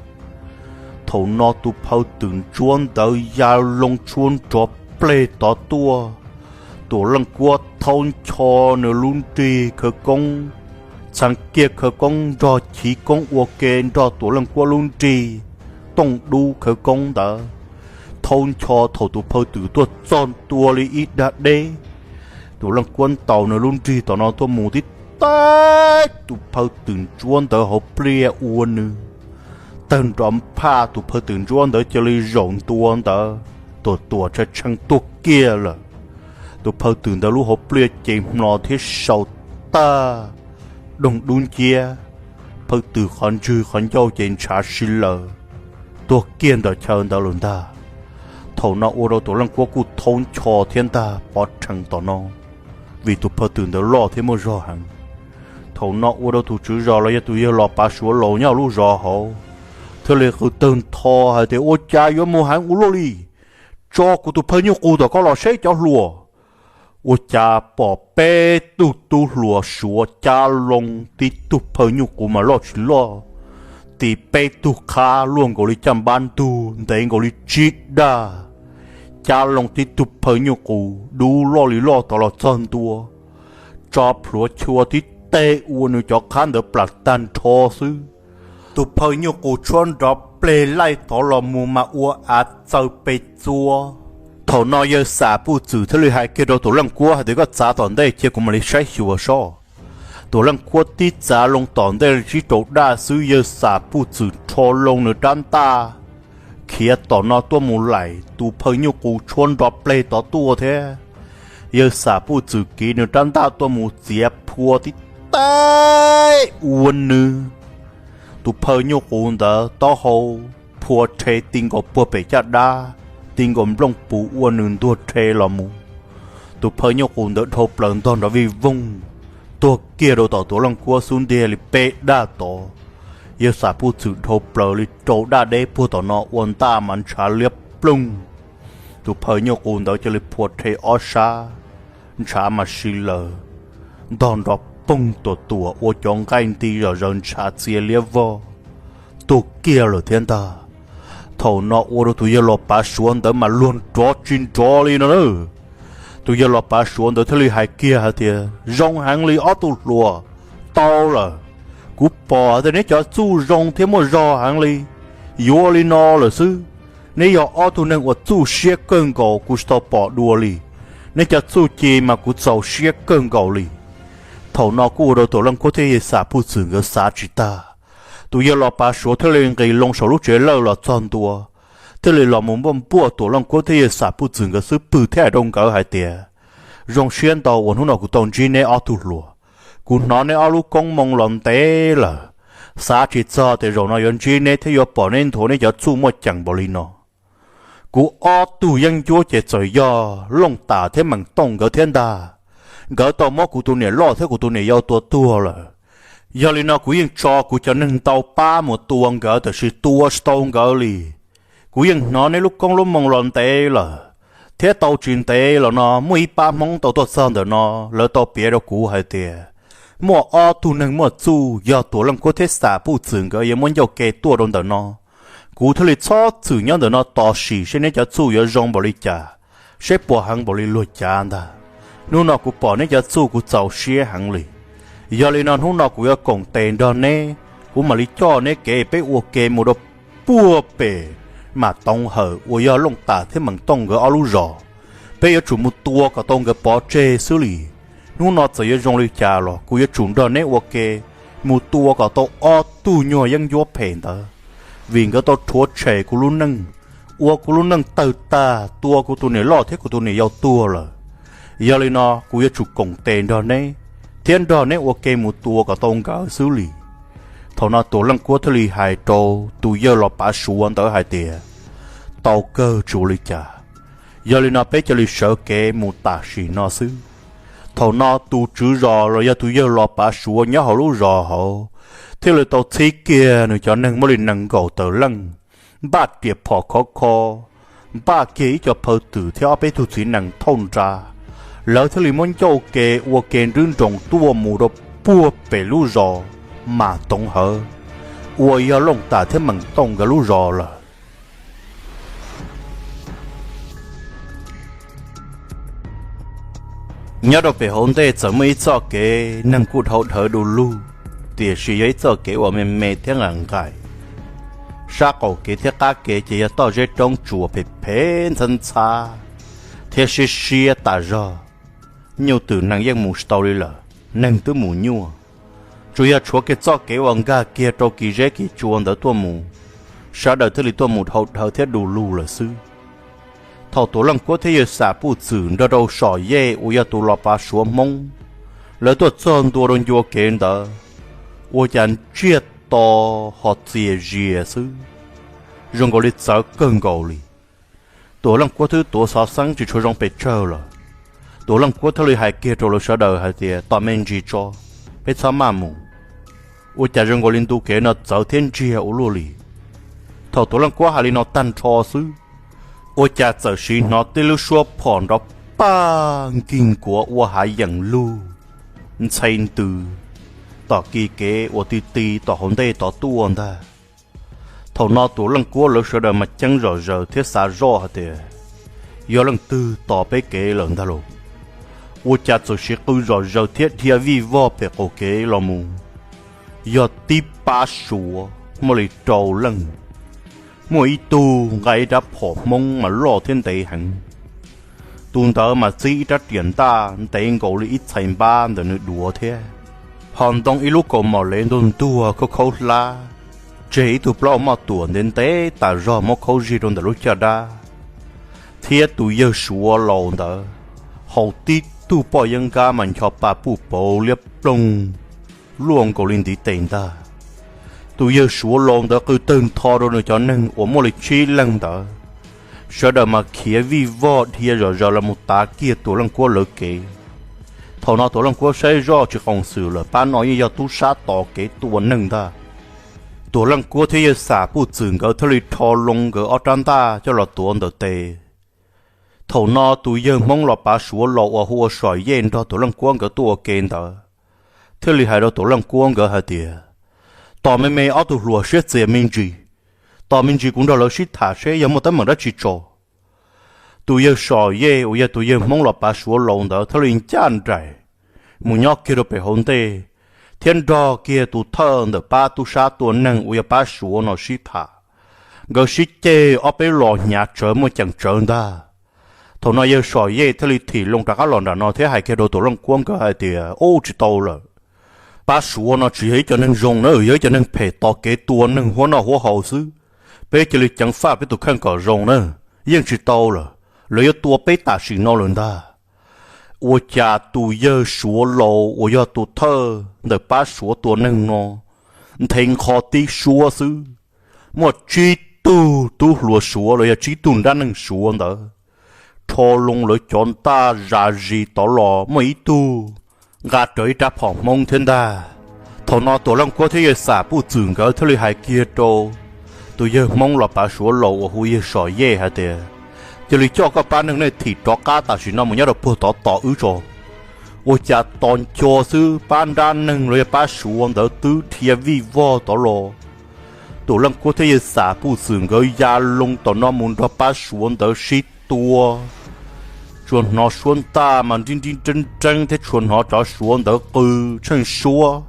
Thaum no tus phaw twm ntsuab ntawd ya loo tshuab nrov pleg tod tuaj, Tuam Leej Kuab thaub ncho nws lub nrig khawv koob, txhais kiag khawv koob nrog chiv koob ua ke nrog Tuam Leej Kuab lub nrig tooj dub khawv koob ntawd, thaub ncho thaum tus phaw twm tuaj txog ntua li ib dag deb, Tuam Leej Kuab ntaus nws lub nrig tom no tuaj mus tib teb tus phaw twm ntsuab ntawd hauv pliaj ua nws tawg nrov phaj, tus phaw twm ntsuab ntawd cia li zaum ntua ntawd, Tuam Tuam tshee tshee tuag kiag lawm. Tus phaw twm ntawd lub hauv pliaj ces hmlos thiab sau tag, doog dub nciab, phaw twm qhov ntswg qhov ncauj ces ntshav si laws, tuag kiag ntawm chaw ntawd lawm ntag. Thaum no ua rau Tuam Leej Kuab kuj thaub ncho thiab ntag pov rhees tom no, vim tus phaw twm ntawd loj thiab muaj zog heev. Thaum no ua rau tus tswv zos los yog tus yawg Los Pav Suav laus nyob hauv lub zos hauv thiaj li qw tawg ntho hais tias, ua cas yuav mus heev ua luaj li, tso kuv tus phaw nyuj qus tom ko los seb cov hluas. Ua cas pom peb tug tub hluas Suav cab loo tib tug phaw nyuj qus mas loj tsis loj, tis peb tug qhab luaj nkaus li caj npab ntug ntev nkaus li tsib dag, cab loo tib tug phaw nyuj qus dub loj li loj tod los txog ntua, tso plhuav chua tib teg ua nws cov qhab ntawd plam tag nrho xwb. Tus phaw nyuj qus tshuab nrov pleg laij tod los mus mas ua av txaws pes txua. Thaum no yawg Xam Puj Txwm thiaj li hais kiag rau Tuam Leej Kuab hais tias, koj txav tom ntej cia kuv mam li saib xyuas sob. Tuam Leej Kuab tib txav loo tom ntej li tsib rau daj xwb, yawg Xam Puj Txwm rho loo nws rab ntaj khiav tom no tuaj mus laim tus phaw nyuj qus tshuab nrov pleg tod tuaj thiab. Yawg Xam Puj Txwm kiv nws rab ntaj tuaj mus txiav phua tib teg ua nws tus phaw nyuj qus ntawd taub hau phua rhe ti nkaus puag pem caj dab, ti nkaus nplooj pus ua nws ntuag rhe los mus. Tus phaw nyuj qus ntawd dhau plaws ntog nrov vij voog tuag kiag rau tom Tuam Leej Kuab xub ntiag li peb daj tod. Yawg Xam Puj Txwm dhau plaws li rau daj deb puag tom no ua ntaj mas ntshav liab ploog. Tus phaw nyuj qus ntawd cia li phua rhe ob sab, ntshav mas si laws, ntog nrov poog tuam tuam ua cov nqaij nti zom zaws ntshav txia liab vog, tuag kiag lawm thiab ntag. Thaum no ua rau tus yawg Los Pav Suav ntawd mas luag nrov tsis nrov li no na. Tus yawg Los Pav Suav ntawd thiaj li hais kiag hais tias, zoo heev li ob tug hluas, tau lawm. Kuv pom tias neb cov txuj zoo thiab muaj zog heev li. Yuav li no lawm xwb, neb yog ob tug neeg uas txuj siab kawg nkaus kuv tsis tau pom dua li. Neb cov txuj ci mas kuv txaus siab kawg nkaus li. Thaum no kuj ua rau Tuam Leej Kuab thiab yawg Xam Puj Txwm nkawd xav tsis tag. Tus yawg Los Pav Suav thiaj li nqis loo saum lub tsev lawj los txog ntua, thiaj li los mus npuaj npuaj Tuam Leej Kuab thiab yawg Xam Puj Txwm nkawd xub pwg thiab hais rau nkawd hais tias, zoo siab ntau uas hnub no kuv tau ntsib neb ob tug hluas. Kuv hnov neb ob lub koob moo los ntev lawm, xav tsis txog tias zaum no yuav ntsib neb thiab yuav pom neb nthuav neb cov txuj muaj ceem npaum li no. Kuv ob tug yeeb ncuab ces txawm yog Looj Tas thiab Meem Tooj nkawd thiab ntag. Nkawd tau muab kuv tus niam loj thiab kuv tus niam yau tua tuag lawm. Yog li no kuv yeej tso kuv cov neeg ntau pab mus tua nkawd, tab sis tua tsis tau nkawd li. Kuv yeej hnov neb lub koob lub moo los ntev lawm, thiab tau tsis ntev los no muaj ib pab Hmoob tau tuaj txog ntawm no, lawv tau piav rau kuv hais tias muaj ob tug neeg muaj txuj yog Tuam Leej Kuab thiab Xam Puj Txwm nkawd yuav muab ncauj ke tuaj rau ntawm no. Kuv thiaj li txhob txwm nyob ntawm no tos sim seb neb cov txuj yuav zoo npaum li cas, seb puas heev npaum li luag cav ntag. Hnub no kuv pom neb cov txuj kuv txaus siab heev li. Yog li no hnub no kuv yuav koom tes nrog neb, kuv mam li coj neb kev peb ua ke mus rau puag pem Mam Toov Hawm uas yog Looj Tam thiab Meem Tooj nkawd ob lub zos, peb yuav tsum mus tua kom tau nkawd pov tseg xwb li. Hnub no txawm yuav zoo li cas los kuv yuav tsum nrog neb ua ke mus tua kom tau ob tug nyuag yeeb ncuab phem ntawd, vim nkawd tau rhuav tshem kuv lub neej, ua kuv lub neej tawg tag, tua kuv tus niam loj thiab kuv tus niam yau tuag lawm. Yog li no kuv yuav tsum koom tes nrog neb, thiab nrog neb ua ke mus tua kom tau nkawd xwb li. Thaum no Tuam Leej Kuab thiaj li hais rau tus yawg los pav Suav ntawd hais tias, tau kawg, tsis ua li cas, yog li no peb cia li sawv kev mus tam sim no xwb. Thaum no tus tswv zos los yog tus yawg los pav Suav nyob hauv lub zos hauv thiaj li tau txhib kiag nws cov neeg muaj li nees nkaum tawm leej, npaj riam phom khov kho, npaj kiag ib co phaw twm thiab ob peb tug txiv nees thauj nra. Lawv thiaj li muab ncauj ke ua ke nrub nroos tuaj mus rau puag pem lub zos Mam Toov Hawm uas yog Looj Tam thiab Meem Tooj nkawd lub zos lawm. Nyob rau pem hauv ntej txawm muaj ib txoj kev neeg kuj dhau dhawv du lug, tiam sis yog ib txoj kev uas me me thiab nqaim nqaim. Sab qaum kev thiab qab kev ces yog toj zeb roob tsuas phem phem ntxhab ntxhab thiab siab siab tas zog. Nyuj twm nees yeej mus tsis tau li lawm, neeg twb mus nyuaj, tsuas yog tshuav kiag txoj kev uas nkag kiag rau kis zeb kis tsua ntawd tuaj mus, sawv daws thiaj li tuaj mus dhau dhawv thiab du lug lawm xwb. Thaum Tuam Leej Kuab thiab yawg Xam Puj Txwm nrog rau Som Yej uas yog tus los pav Suav Hmoob, lawv tuaj txog ntua rau ncua kev ntawd, ua cas ntsiag to ho txias zias xwb, zoo nkaus li txawv kawg nkaus li. Tuam Leej Kuab twb tuav xov xeeb tsis tshua zoo pes tsawg lawm, Tuam Leej Kuab thiaj li hais kiag rau lawv sawv daws hais tias, tos me ntsis tso, peb txhob maj mus. Ua cas zoo nkaus li ntu kev no txawv thiab ntsiag ua luaj li. Thaum Tuam Leej Kuab hais li no tag nrho xwb, ua cas txawm sim hnov tib lub suab phom nrov paj nkig nkuav ua hav yeem lug ntxhee ntws tom kis kev uas ti ti tom hauv ntej tod tuaj ntag. Thaum no Tuam Leej Kuab lawv sawv daws mas ceeb zom zaws thiab xav zoj hais tias, yog leej twg tos peb kev lawm ntag lauj. Ua cas txawm siv qw zom zaws thiab dhia vij vog pem qaum kev los mus, yog tib pab Suav muaj li rau leej. Muaj ib tug nqa ib rab phom Hmoob mas loj thiab ntev heev, tus ntawd mas txib ib rab riam ntaj ntev nkaus li ib txhais npab ntawm nws duav thiab, ho ntoo ib lub kaus mom lev ntuag ntuag khaub khaub hlab, tseg ib tug plaub moj tuam ntev ntev tas zog muab khaub zig rau ntawm lub caj dab, thiab tus yawg Suav laus ntawd haus tib tug poj yeeb nkab mas ncho pa puj pauv liab ploog luaj nkaus li ntiv tes ntag. Tus yawg Suav laus ntawd qw tawg ntho rau nws cov neeg uas muaj li tsib leeg ntawd, sawv daws mas khiav vij vog dhia zom zaws los mus tav kiag Tuam Leej Kuab lawv kev. Thaum no Tuam Leej Kuab saib zoj tsis qoos xwm lawm, pab no yeej yog tub sab tos kev tua neeg ntag. Tuam Leej Kuab thiab yawg Xam Puj Txwm nkawd thiaj li rho loo nkawd ob rab ntaj coj los tuav ntawm tes. Thaum no tus yawg Hmoob los pav Suav laus uas hu ua Som Yej nrog Tuam Leej Kuab nkawd tuaj ua ke ntawd thiaj li hais rau Tuam Leej Kuab nkawd hais tias, tos me me ob tug hluas siab txias me ntsis, tos me ntsis kuv nrog lawv sib tham seb yog muaj teeb meem dab tsi tso. Tus yawg Som Yej uas yog tus yawg Hmoob los pav Suav laus ntawd thiaj li ncaj nraim mus nyob kiag rau pem hauv ntej, thiab nrog kiag tus thawj ntawm pab tub sab tua neeg uas yog pab Suav no sib tham. Nkawd sib ceg ob peb los hnyav tsawv muaj ceem tsawv ntag. Thaum no yawg Som Yej thiaj li thim loo rov qab los nram no thiab hais kiag rau Tuam Leej Kuab nkawd hais tias, ub, tsis tau lawm. Pab Suav no tsis yog ib co neeg zoo na, yog ib co neeg phem tos kev tua neeg huab noj huab haus xwb. Peb cia li ceev faj peb tus kheej kom zoo na, yeej tsis tau lawm, lawv yuav tua peb tam sim no lawm ntag. Ua cas tus yawg Suav laus uas yog tus thawj ntawm pab Suav tua neeg no nthe nqho tib suab xwb, muaj tsib tug tub hluas Suav los yog tsib tug nrab neeg Suav ntawd rho loo lawv cov ntaj zas zis tod los, muaj ib tug nqa rawv ib rab phom Hmoob thiab ntag. Thaum no Tuam Leej Kuab thiab yawg Xam Puj Txwm nkawd thiaj li hais kiag rau tus yawg Hmoob los pav Suav laus uas hu yawg Som Yej hais tias, cia li coj koj pab neeg nej thim rov qab tam sim no mus nyob rau puag tod tos wb tso. Ua cas tos nco xwb pab nrab neeg los yog pab Suav ntawd twb dhia vij vog tod los. Tuam Leej Kuab thiab yawg Xam Puj Txwm nkawd ya loo tom no mus nrog pab Suav ntawd sib tua. Tsuas hnov suab ntaj mas nrib nrib nreeb nreeb thiab tsuas hnov cov Suav ntawd qw tsheej suab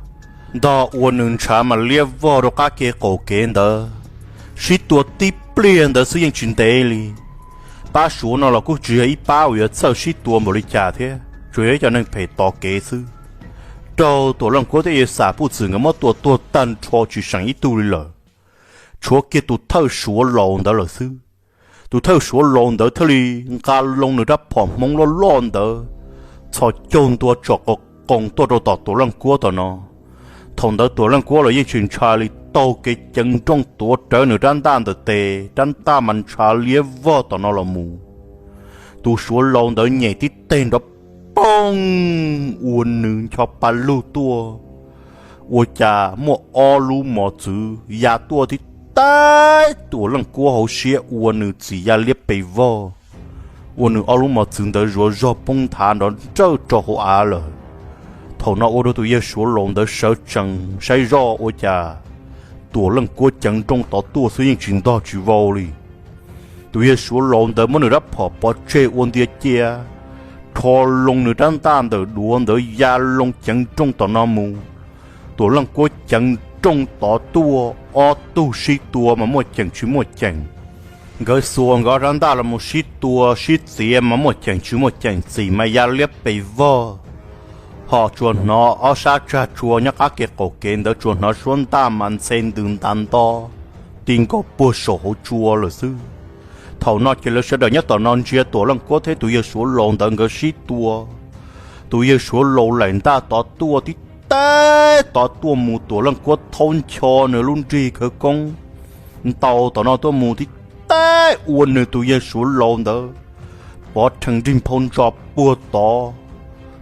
ntog ua nws ntshav mas liab vog rau qab ke qaum kev ntawd, sib tua tib pliag ntawd xwb yeej tsis ntev li. Pab Suav no los kuj tsis yog ib pab uas yuav txawj sib tua npaum li cas thiab, tsuas yog ib co neeg phem tos kev xwb. Raug Tuam Leej Kuab thiab Yawg Xam Puj Txwm nkawd muab tua tuag tag nrho tsis seem ib tug li lawm, tshuav kiag tus thawj Suav laus ntawd lawm xwb. Tus thawj Suav laus ntawd thiaj li nqa loo nws rab phom Hmoob loj loj ntawd txhos caug ntua tsom qas qoos tuaj rau tom Tuam Leej Kuab tom no. Thaum ntawd Tuam Leej Kuab los yeej tsis ntshai li, taug kev ceev nrooj tuav rawv nws rab ntaj ntawm tes, rab ntaj mas ntshav liab vog tom no los mus. Tus Suav laus ntawd nyem tib teg nrov poog ua nws ncho pa lug tuaj, ua cas muaj ob lub mos txwv ya tuaj tib taig Tuam Leej Kuab hauv siab ua nws txim ya liab pes vog, ua nws ob lub mos txwv ntawd zuav zog poob nthav nrov nrawj rau hauv av lawm. Thaum no ua rau tus yawg Suav laus ntawd sawv tsees saib zoj ua cas Tuam Leej Kuab ceev nrooj tod tuaj xwb yeej tsis ntog tsis vau li. Tus yawg Suav laus ntawd muab nws rab phom pov tseg ua ntia cia, rho loo nws rab ntaj ntawm duav ntawd ya loo ceev nrooj tom no mus. Tuam Leej Kuab ceev nrooj tod tuaj, ob tug sib tua mas muaj ceem tsis muaj ceem. Nkawd xuas nkawd rab ntaj los mus sib tua sib txiav mas muaj ceem tsis muaj ceem, txim mas ya liab pes vog. Ho tsuas hnov ob sab tsag tsua nyob qab kev qaum kev ntawd tsuas hnov suab ntaj mas ntxhe ntws ntas nto ti nkaus puag saum hauv tsua lawm xwb. Thaum no ces lawv sawv daws nyob tom no ntsia Tuam Leej Kuab thiab tus yawg Suav laus ntawd nkawd sib tua. Tus yawg Suav laus laim ntaj tod tuaj tib taig tod tuaj mus, Tuam Leej Kuab thaub ncho nws lub nrig khawv koob ntaus tom no tuaj mus tib taig ua nws tus yawg Suav laus ntawd pov rhees nrig nphau ntso puag tod,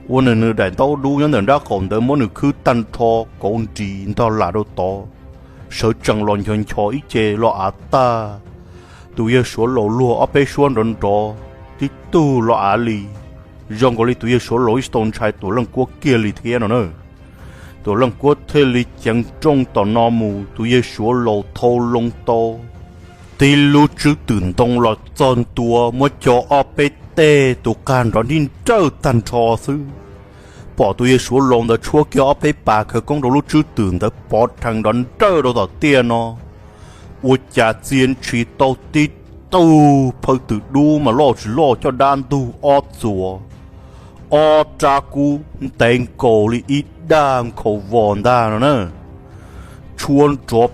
ua nws nws daim ntaub dub nyob ntawm nrab qaum ntawd muab nws khwb tag nrho kauv nris ntog lam rau tod, sawv tsees los ncho ncho ib ce los av tag. Tus yawg Suav laus luag ob peb suab nrov nrov tib tug los av li, zoo nkaus li tus yawg Suav laus ib tsis tau ntshai Tuam Leej Kuab kiag li thiab no na. Tuam Leej Kuab thiaj li ceev nrooj tom no mus, tus yawg Suav laus thau loo tau tib lub tswb twm ntoo los txog ntua, muab co ob peb teg tus qag nrov nrig nrawj tag nrho xwb. Pom tus yawg Suav laus ntawd tshuab kiag ob peb pas khawv koob rau lub tswb twm ntawd pov rhees nrov nrawj rau tom tiaj no, ua cas txia ntshis tau tib tug phaw twm dub mas loj tsis loj coj dab ntug ob txuas, ob rab kub ntev nkaus li ib daj nkhaus vos ntag no na. Tshuab nrov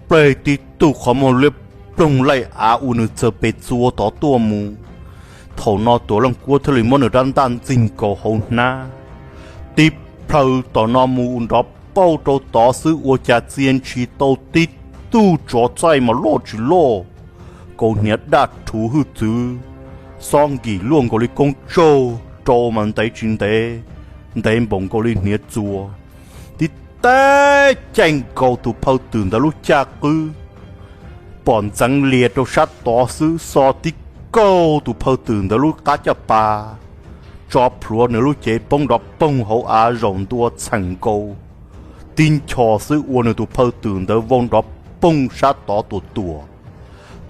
pleg tib tug qhov muag liab ploog laij av ua nws txawg pes txua tod tuaj mus. Thaum no Tuam Leej Kuab thiaj li muab nws rab ntaj ntxig nkaus hauv hnab, tib plhaw tom no mus nrov pauj rau tod xwb ua cas txia ntshis tau tib tug tsov txaij mas loj tsis loj, kaus hniav daj rhuv hwj txwv, xob nkim luaj nkaus li koob tsaug, rau mas ntev tsis ntev, ntev npaum nkaus li hniav txuas, tib teb caij nkaus tus phaw twm ntawd lub caj qwb, pom ntxeev lias rau sab tod xwb, xo tib kaug tus phaw twm ntawd lub qab caj pas, tso plhuav nws lub cev poob nrov poog hauv av zaum ntua txheem nkaus, tib ncho xwb ua nws tus phaw twm ntawd vau nrov poog sab tod tuam tuam.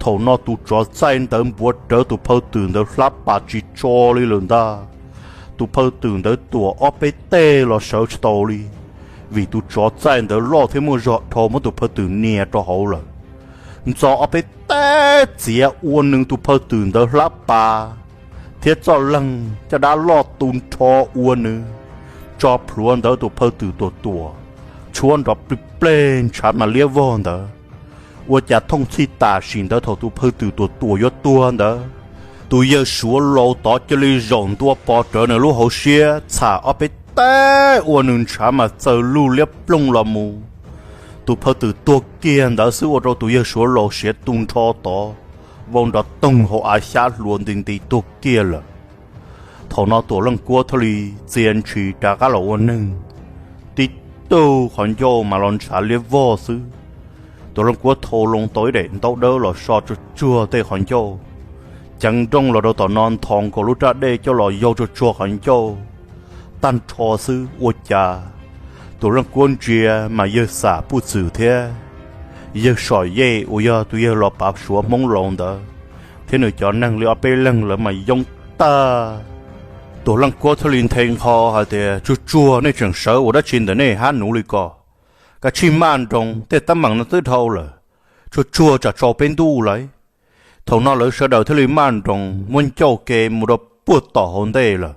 Thaum no tus tsov txaij ntawd npuav rawv tus phaw twm ntawd hlab pas tsis tso li lawm ntag. Tus phaw twm ntawd tuam ob peb teg los sawv tsis tau li, vim tus tsov txaij ntawd loj thiab muaj zog dhau muab tus phaw twm nias rau hauv lawm. Ntxo ob peb teg txiav ua nws tus phaw twm ntawd hlab pas thiab txoj leeg caj dab loj tu nrho ua nws, tso plhuav ntawd tus phaw twm tuam tuam, tshuab nrov plig pleg ntshav mas liab vog ntawd. Ua cas thooj txhij tam sim ntawd thaum tus phaw twm tuam tuam yuav tuag ntawd, tus yawg Suav laus tod cia li zaum ntua pov rawv nws lub hauv siab txham ob peb teg ua nws ntshav mas txaws lug liab ploog los mus. Tus phaw twm tuag kiag ntawd xwb ua rau tus yawg Suav laus siav tu nrho tod, vau nrov toog hauv av xyab hluas nti nti tuag kiag lawm. Thaum no Tuam Leej Kuab thiaj li txia ntshis rov qab los ua neeg, tib tug qhov ncauj mas los ntshav liab vog xwb. Tuam Leej Kuab thau loo tau ib daim ntaub dawb los so tsuag tsuag tej qhov ncauj, ceev nrooj los rau tom no nthos nkaus lub raj dej coj los yau tsuag tsuag qhov ncauj tag nrho xwb ua cas Tuam Leej Kuab ntsia mas yawg Xam Puj Txwm thiab yawg Som Yej uas yog tus yawg los pav Suav Hmoob laus ntawd thiab nws cov neeg li ob peb leeg lawv mas yoob tag. Tuam Leej Kuab thiaj li nthe nqho hais tias, Tsuag tsuag, nej tseem sawv ua dab tsi ntawm nej hab nuv li ko? Kav tsij maj nroos, tej teeb meem no twb dhau lawm, tsuag tsuag tsam tsaus peb ntuj lawm. Thaum no lawv sawv daws thiaj li maj nroos muab ncauj ke mus rau puag tom hauv ntej lawm.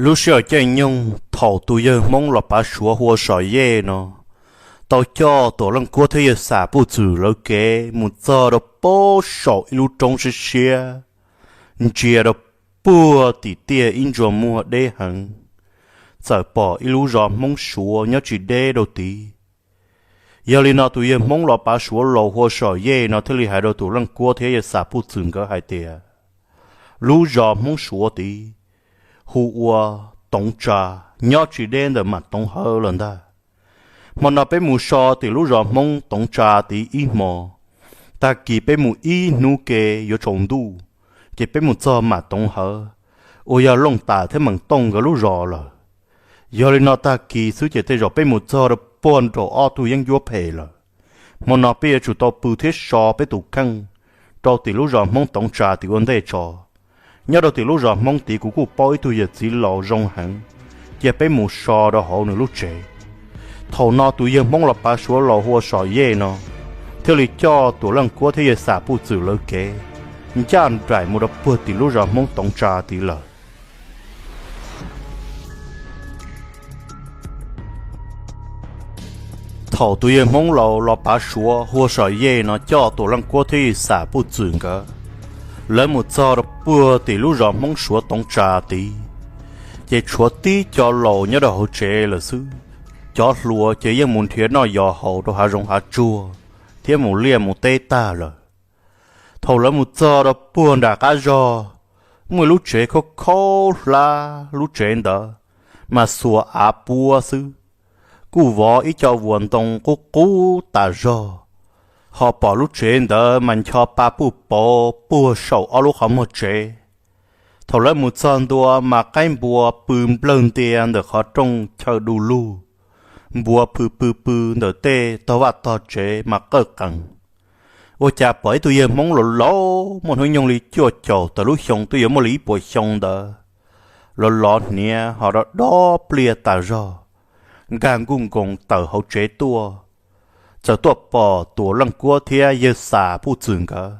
Lub sij hawm caij nyoog thaum tus yawg Hmoob los pav Suav hu ua Som Yej no tau coj Tuam Leej Kuab thiab yawg Xam Puj Txwm lawv kev mus txog rau puag saum ib lub roob siab siab, ntsia rau puag tim tiaj ib ntsuas muag deb heev, txawm pom ib lub zos Hmoob Suav nyob tsis deb rau tid. Yog li no tus yawg Hmoob los pav Suav laus hu ua Som Yej no thiaj li hais rau Tuam Leej Kuab thiab yawg Xam Puj Txwm nkawd hais tias, lub zos Hmoob Suav tid hu ua Toov Tsa, nyob tsis deb ntawm Mam Toov Hawv lawm ntag. Hmo no peb mus so tim lub zos Hmoob Toov Tsa tid ib hmo, tag kis peb mus ib hnub ke yuav tsaus ntuj, ces peb mus txog Mam Toov Hawv uas yog Looj Tas thiab Meem Tooj nkawd lub zos lawm. Yog li no tag kis xwb ces tej zaum peb mus txog rau puag nraum ob tug yeeb ncuab phem lawm. Hmo no peb yuav tsum tau pw thiab so peb tus kheej rau tim lub zos Hmoob Toov Tsa tid ua ntej tso. Nyob rau tim lub zos Hmoob tid kuv kuj paub ib tug yawm txiv laus zoo heev, cia peb mus so rau hauv nws lub tsev. Thaum no tus yawg Hmoob los pav Suav laus hu ua Som Yej no thiaj li coj Tuam Leej Kuab thiab yawg Xam Puj Txwm lawv kev ncaj nraim mus rau puag tim lub zos Hmoob Toov Tsa tid lawm. Thaum tus yawg Hmoob laus los pav Suav hu ua Som Yej no coj Tuam Leej Kuab thiab yawg Xam Puj Txwm nkawd, lawv mus txog rau puag tim lub zos Hmoob Suav Toov Tsa tid, ces tshuav tib co laus nyob rau hauv tsev lawm xwb. Cov hluas ces yeej mus nrhiav noj yos haus rau hav zoov hav tsuag thiab mus liaj mus teb tag lawm. Thaum lawv mus txog rau puag nram qab zog, muaj ib lub tsev khaub khaub hlab, lub tsev ntawd mas xuas av puab xwb, kuj vov ib co vuas ntoo qub qub tas zog. Ho pom lub tsev ntawd mas ncho pa puj pauv puag saum ob lub qhov muag tsev. Thaum lawv mus txog ntua mas qaib npua pw nplawg ntia ntawm qhov rooj chaw du lug, npua pw pw pw ntawm tej tog vaj tog tsev mas qawj qees. Ua cas pom ib tug yawg Hmoob laus laus muaj hnub nyoog li cuaj caum tawm lub xyoo twb yuav muaj li ib puas xyoo ntawd, los lov hniav ho dob dob pliaj tas zog, nkag nkuj nkoos tawm hauv tsev tuaj, txawm tuaj pom Tuam Leej Kuab thiab yawg Xam Puj Txwm nkawd,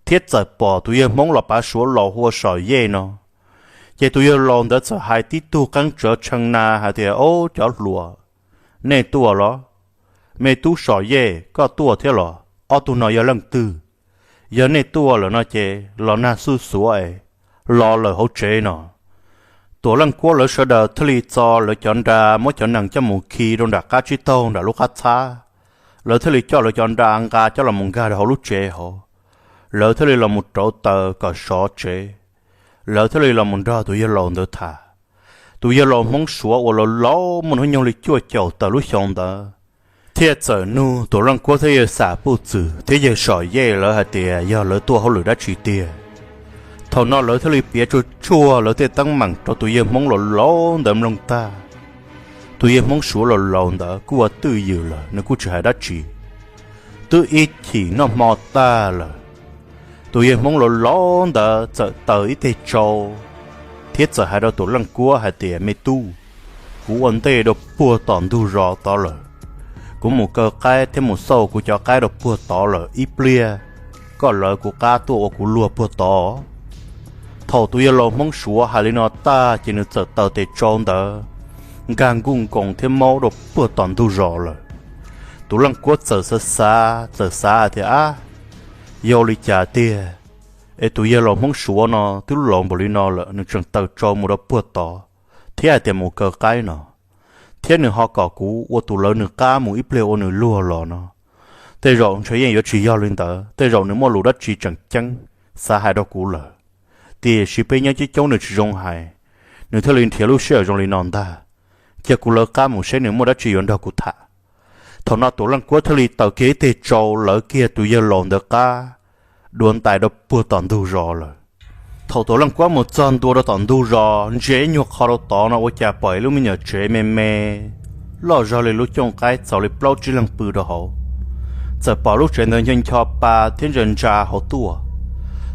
thiab txawm pom tus yawg Hmoob los pav Suav laus hu ua Som Yej no. Ces tus yawg laus ntawd txawm hais tib tug qeeb tsawv tshee na hais tias, Ob cov hluas, nej tuaj los? Me tub Som Yej, koj tuaj thiab los? Ob tug no yog leej twg? Yog nej tuaj lawm no ces los nag xuj xuav es los lawm hauv tsev no. Tuam Leej Kuab lawv sawv daws thiaj li txo lawv cov nra muab cov nees coj mus khi rau nram qab tsib taug nram lub qab txhab. Lawv thiaj li coj lawv cov nra nqa coj los mus nkag rau hauv lub tsev hauv. Lawv thiaj li los mus rauv taws kom sov tsev. Lawv thiaj li los mus nrog tus yawg laus ntawd tham. Tus yawg laus Hmoob Suav uas laus laus muaj hnub nyoog li cuaj caum tawm lub xyoo ntawd thiaj txawm nug Tuam Leej Kuab thiab yawg Xam Puj Txwm thiab yawg Som Yej lawv hais tias yog lawv tuaj hauj lwm dab tsi tiag. Thaum no lawv thiaj li piav tsuag tsuag lawv tej teeb meem rau tus yawg Hmoob laus laus ntawd mloog tag. Tus yawg Hmoob Suav laus laus ntawd kuj ua twj ywm lawm, nws kuj tsis hais dab tsi. Twb ib chim noj hmo tag lawm, tus yawg Hmoob laus laus ntawd txawm taws ib teg tsau thiab txawm hais rau Tuam Leej Kuab hais tias, Me tub, kuv ua ntej rau puag tom ntug zos tod lawm. Kuv mus kaw qaib thiab mus xauj kuv cov qaib rau puag tod lawm, ib pliag koj lawv kuv qab tuaj ua kuv luag puag tod. Thaum tus yawg laus Hmoob Suav hais li no tag ces nws txawm taws tes tsau ntawd nkag nkuj nkoos thiab maub rau puag tom ntug zos lawm. Tus Leej Kuab txawm xav xav, txawm xav hais tias, Ab, yog li cas tiag? Es tus yawg laus Hmoob Suav no twb laus npaum li no lawm nws tseem taws tsau mus rau puag tod thiab hais tias mus kaw qaib no, thiab nws ho kom kuv ua tus lawv nws qab mus ib pliag ua nws luag los no. Tej zaum ntshe yeej yuav tsis yog li ntawd, tej zaum nws muaj lus dab tsi tseem ceeb xav hais rau kuv lawm. Tiam sis peb nyob coob coob nws tsis zoo hais, nws thiaj li nrhiav lub sij hawm zoo li no ntag. Cia kuv lawv qab mus seb nws muaj dab tsi yuav nrog kuv tham. Thaum no Tuam Leej Kuab thiaj li taws kiag ib teg tsau lawv kiag tus yawg laus ntawd qab dua ntais rau puag tom ntug zos lawm. Thaum Tuam Leej Kuab mus txog ntua rau tom ntug zos, ntsia ib nyuag qho rau tod no ua cas pom ib lub me nyuam tsev me me loj zog li lub cooj qaib txaus li plaub tsib leeg pw rau hauv. Txawm pom lub tsev ntawd ncho ncho pa thiab ntsa ntsa hauv tuaj.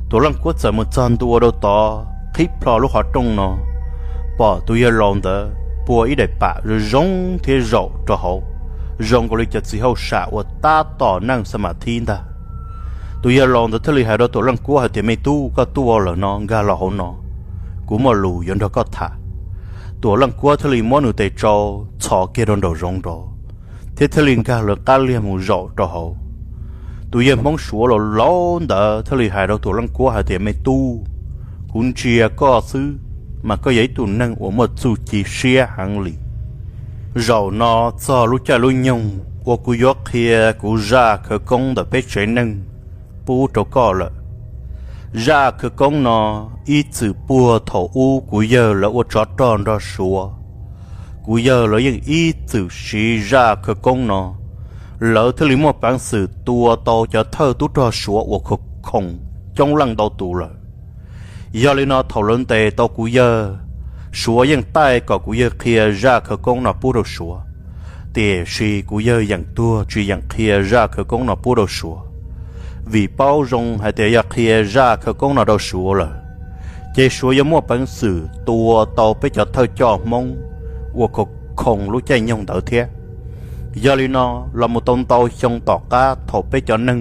Tuam Leej Kuab txawm mus txog ntua rau tod qhib plho lub qhov rooj no, pom tus yawg laus ntawd pua ib daim pam zoo zoo thiab zaum rau hauv, zoo nkaus li cov txiv hauj sam uas tab tom neej xa ma thib ntag. Tus yawg laus ntawd thiaj li hais rau Tuam Leej Kuab hais tias, Me tub, koj tuaj lawm no, nkag los hauv no, kuv muaj lus yuav nrog koj tham. Tuam Leej Kuab thiaj li muab nws tes tsau txhos kiag rau nraum zoov nrad, thiab thiaj li nkag lawv qab liag mus zaum rau hauv. Tus yawg Hmoob Suav laus laus ntawd thiaj li hais rau Tuam Leej Kuab hais tias, Me tub, kuv ntsia koj xwb mas koj yog ib tug neeg uas muaj txuj ci siab heev li. Zaum no txog lub caij lub nyoog uas kuv yuav qhia kuv zaj khawv koob ntawm peb tsev neeg pub rau koj lawm. Zaj khawv koob no ib txwm puag thaum ub kuv yawg lawv ua tsov rog nrog Suav, kuv yawg lawv yeej ib txwm siv zaj khawv koob no, lawv thiaj li muaj peev xwm tua tau cov thawj tub rog Suav uas khoom coob leej ntau tus lawm. Yog li no thaum lawv ntes tau kuv yawg, Suav yeej taij kom kuv yawg qhia zaj khawv koob no pub rau Suav, tiam sis kuv yawg yeem tuag tsis yeem qhia zaj khawv koob no pub rau Suav, vim paub zoo hais tias yog qhia zaj khawv koob no rau Suav lawm, ces Suav yuav muaj peev xwm tua tau peb cov thawj coj Hmoob uas khoom lub caij nyoog ntawd thiab. Yog li no los mus tau ntau xyoo tom qab thaum peb cov neeg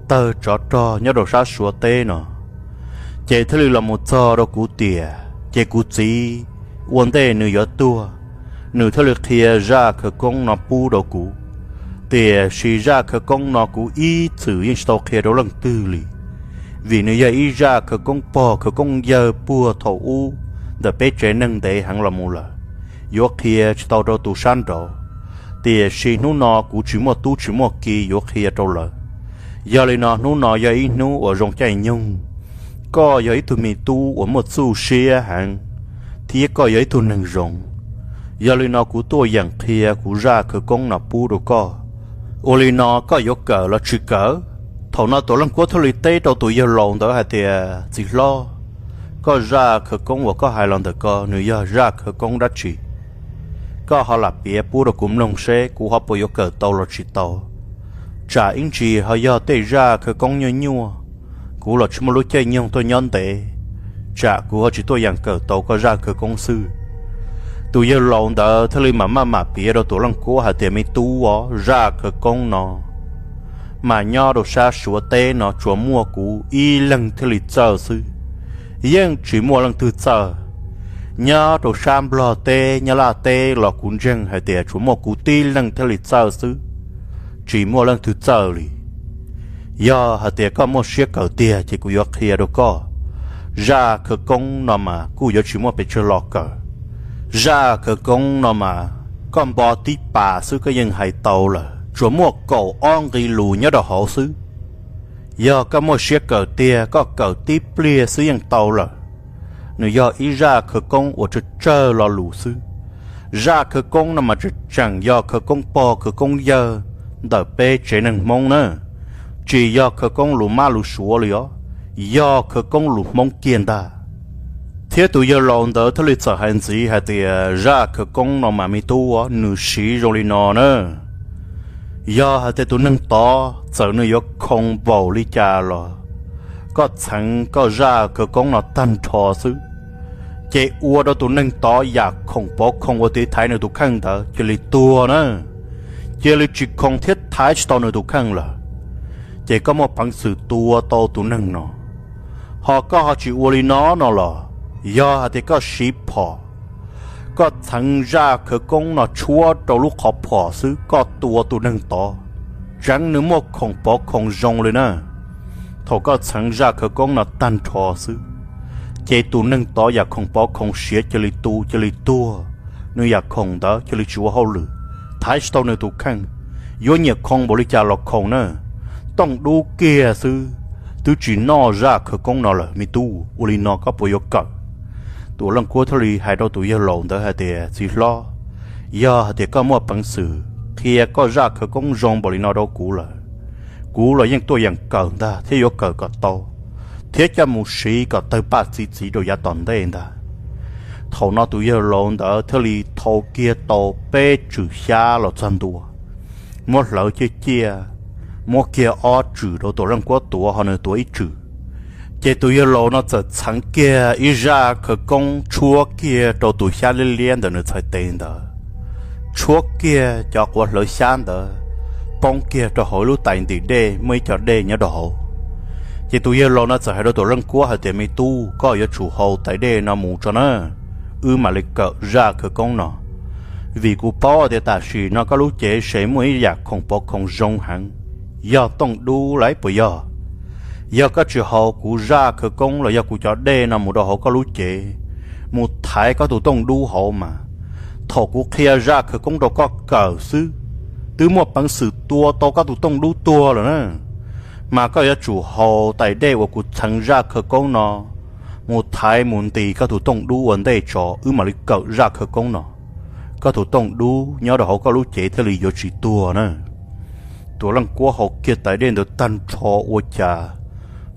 tawg tsov rog nyob rau sab Suav teb no, ces thiaj li los mus txog rau kuv tiam, ces kuv txiv ua ntej nws yuav tuag, nws thiaj li qhia zaj khawv koob no pub rau kuv. Tiam sis zaj khawv koob no kuv ib txwm yeej tsis tau qhia rau leej twg li, vim nws yog ib zaj khawv koob pog khawv koob yawg puag thaum ub ntawm peb tsev neeg ntev heev los mus lawm, yuav qhia tsis tau rau tus sab nraud. Tiam sis hnub no kuv tsis muaj tub tsis muaj ki yuav qhia rau lawv. Yog li no hnub no yog ib hnub uas zoo caij nyoog, koj yog ib tug me tub uas muaj txuj siab heev, thiab koj yog ib tug neeg zoo. Yog li no kuv tuaj yeem qhia kuv zaj khawv koob no pub rau koj. Ua li no koj yuav kawm los tsis kawm? Thaum no Tuam Leej Kuab thiaj li teb rau tus yawg laus ntawd hais tias, Txiv hlob, koj zaj khawv koob uas koj hais los ntawm ko nws yog zaj khawv koob dab tsi? Koj ho lam piav pub rau kuv mloog seb kuv ho puas yuav kawm tau los tsis tau. Tsam ib ntsis ho yog tej zaj khawv koob nyuaj nyuaj, kuv los tsis muaj lub caij nyoog tuaj nyob ntev, tsam kuv ho tsis tuaj yeem kawm tau koj zaj khawv koob xwb. Tus yawg laus ntawd thiaj li mam maj mam piav rau Tuam Leej Kuab hais tias, Me tub, zaj khawv koob no mas nyob rau sab Suav teb no tsuas muaj kuv ib leeg thiaj li txawj xwb, yeej tsis muaj leej twg txawj. Nyob rau sab Nplog teb Nyab Laj teb los kuv ntseeg hais tias tsuas muaj kuv tib leeg thiaj li txawj xwb, tsis muaj leej twg txawj li. Yog hais tias koj muaj siab kawm tiag ces kuv yuav qhia rau koj. Zaj khawv koob no mas kuj yuav tsis muaj pes tsawg los kawm. Zaj khawv koob no mas koj npo tib pas xwb koj yeej hais tau lawm, tsuas muaj kaum ob nqi lus nyob rau hauv xwb. Yog koj muaj siab kawm tiag, koj kawm tib pliag xwb yeej tau lawm. Nws yog ib zaj khawv koob uas tsawg tsawg lo lus xwb. Zaj khawv koob no mas tseem tseem yog khawv koob pog khawv koob yawg ntawm peb tsev neeg Hmoob na, tsis yog khawv koob lus mab lus suav li os, yog khawv koob lus Hmoob kiag ntag. Thiab tus yawg laus ntawd thiaj li txawm hais ntxiv hais tias, Zaj khawv koob no mas me tub, nws siv zoo li no na. Yog hais tias tus neeg tod txawm nws yuav khoo npaum li cas los, koj txheev koj zaj khawv koob no tag nrho xwb, ces ua rau tus neeg tod yam khoom pov khoom uas tiv thaiv nws tus kheej ntawd cia li tuag na, cia li tsis khoom thiab thaiv tsis tau nws tus kheej lawm, ces koj muaj peev xwm tua tau tus neeg no. Ho koj ho tsis ua li no no los, yog hais tias koj siv phom, koj txheev zaj khawv koob no tshuab rau lub qhov phom xwb koj tua tus neeg tod, tseev nws muaj khoom pov khoom zoo li na. Thaum koj txheev zaj khawv koob no tag nrho xwb, ces tus neeg tod yam khoom pov khoom siav cia li tu cia li tuag, nws yam khoom ntawd cia li tsis ua hauj lwm, thaiv tsis tau nws tus kheej, yuav nyiam khoo npaum li cas los khoo na, tooj dub kiag xwb, twb tsis noj zaj khawv koob no lawm me tub, ua li no koj puas yuav kawm? Tus Leej Kuab thiaj li hais rau tus yawg laus ntawd hais tias, Txiv hlob, yog hais tias koj muaj peev xwm qhia koj zaj khawv koob zoo npaum li no rau kuv lawm, kuv los yeej tuaj yeem kawm ntag thiab yuav kawm kom tau, thiab coj mus siv kom tawg paj txi txiv rau yav tom ntej ntag. Thaum no tus yawg laus ntawd thiaj li thau kiag tau peb tswm xyab los txog ntua, muab hlawv ciaj ciaj, muab kiag ob tswm rau tus Leej Kuab tuav ho nws tuav ib tswm. Ces tus yawg laus no txawm txheev kiag ib zaj khawv koob tshuab kiag rau tus xyab liab liab ntawm nws txhais tes ntawd, tshuab kiag cov quav hlawv xyab ntawd poob kiag rau hauv ib lub tais ntim dej muaj ib co dej nyob rau hauv. Ces tus yawg laus no txawm hais rau Tuam Leej Kuab hais tias, Me tub, koj yuav tsum haus tais dej no mus tso na, wb mam li kawm zaj khawv koob no. Vim kuv paub tias tam sim no koj lub cev se muaj ib yam khoom pov khoom zoo heev, yog tooj dub lauj puas yog? Yog koj tsis haus kuv zaj khawv koob los yog kuv cov dej no mus rau hauv koj lub cev, mus thaiv koj tus tooj dub hauv mas, thaum kuv qhia zaj khawv koob rau koj kawm xwb, twb muaj peev xwm tua tau koj tus tooj dub tuag lawm na. Mas koj yuav tsum haus tais dej uas kuv txheev zaj khawv koob no mus thaiv mus ntis koj tus tooj dub ua ntej tso, wb mam li kawm zaj khawv koob no, koj tus tooj dub nyob rau hauv koj lub cev thiaj li yuav tsis tuag na. Tuam Leej Kuab haus kiag tais dej ntawd tag nrho ua cas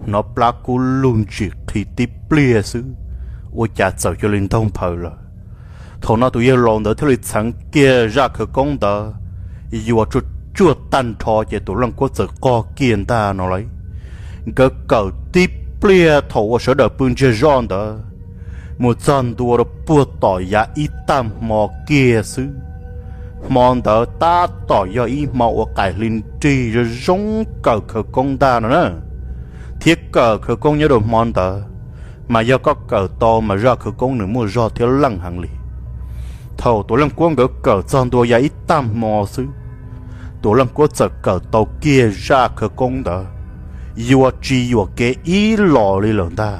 hnov plab kub lug ntsim qhi tib pliag xwb, ua cas txawm cia li ntaug nphaws lawm. Thaum no tus yawg laus ntawd thiaj li txheev kiag zaj khawv koob ntawd yuav tsuag tsuag tag nrho ces Tuam Leej Kuab txawm qog kiag ntag no lauj. Nkawd kawm tib pliag thaum uas sawv daws pw ntsiag zoj ntawd mus txog ntua rau puag tom yav ib tag hmo kiag xwb. Hmo ntawd tab tom yog ib hmo uas qaim hli nrig zoo zoo kawm khawv koob ntag no na. Thiab kawm khawv koob nyob rau hmo ntawd, mas yog koj kawm tau mas zaj khawv koob nws muaj zog thiab leej heev li. Thaum Tuam Leej Kuab nkawd kawm txog ntua yav ib tag hmo xwb, Tuam Leej Kuab txawm kawm tau kiag zaj khawv koob ntawd yuav tsis yuam kev ib los li lawm ntag.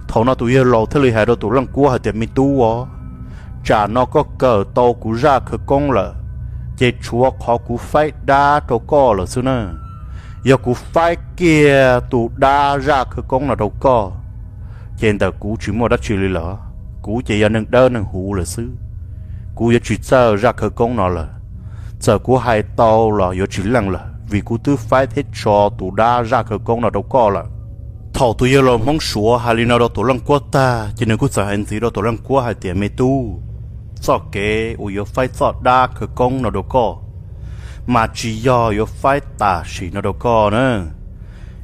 Thaum no tus yawg laus thiaj li hais rau Tuam Leej Kuab hais tias, Me tub aw, tsam no koj kawm tau kuv zaj khawv koob lawm, ces tshuav qhov kuv faib dab rau koj lawm xwb na. Yog kuv faib kiag tus dab zaj khawv koob no rau koj, ces ntawm kuv tsis muaj dab tsi li lawm. Kuv ces yog neeg dawb neeg huv lawm xwb. Kuv yuav tsis txawj zaj khawv koob no lawm. Txawm kuv hais tau los yuav tsis leej lawm, vim kuv twb faib thiab tso tus dab zaj khawv koob no rau koj lawm. Thaum tus yawg laus Hmoob Suav hais li no rau Tuam Leej Kuab tag, ces nws kuj txawm hais ntxiv rau Tuam Leej Kuab hais tias, Me tub, txoj kev uas yuav faib txoj dab khawv koob no rau koj, mas tsis yog yuav faib tam sim no rau koj na.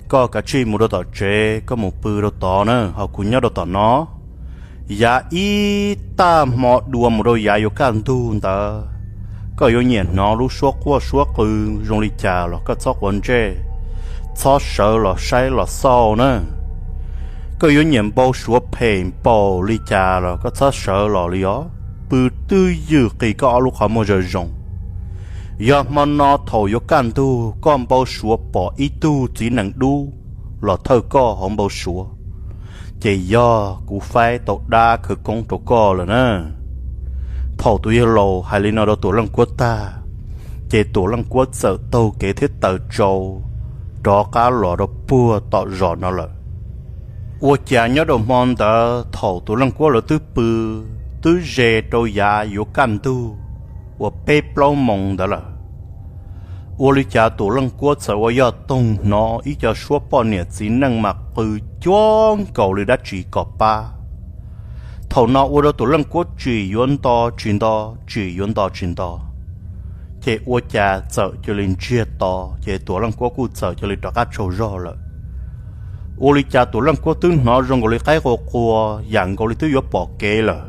Koj kav tsij mus rau tom tsev, koj mus pw rau tod na, ho kuv nyob rau tom no. Yav ib tag hmo dua mus rau yav yuav kaj ntug ntawd, koj yuav nyiam hnov lub suab quaj suab qw zoo li cas los koj txhob quav ntsej, txhob sawv los saib los xauj na. Koj yuav nyiam npau suav phem npaum li cas los koj txhob sawv los li os, pw twj ywm qis koj ob lub qhov muag zoo zoo. Yog hmo no thaum yuav kaj ntug koj npau suav pom ib tug txiv nees dub los thawj koj hauv npau suav, ces yog kuv faib tau dab khawv koob rau koj lawm na. Thaum tus yawg laus hais li no rau Tuam Leej Kuab tag, ces Tuam Leej Kuab txawm taug kev thiab taws tsau rov qab los rau puag tom zos no lawm. Ua cas nyob rau hmo ntawd thaum Tuam Leej Kuab lawv twb pw, twb ze rau yav yuav kaj ntug uas peb plaub moos ntawd lawm, ua li cas Tuam Leej Kuab txawm ua yog toog hnov ib co suab poj niam txiv neej mas qw cuag nkaus li dab tsi kom pab. Thaum no ua rau Tuam Leej Kuab tsim yuav nto tsis nto, tsim yuav nto tsis nto, ces ua cas txawm cia li ntsiag to, ces Tuam Leej Kuab kuj txawm cia li rov qab tsaug zog lawm. Ua li cas Tuam Leej Kuab twb hnov zoo nkaus li qaib qua qua, yam nkaus li twb yuav pom kev lawm.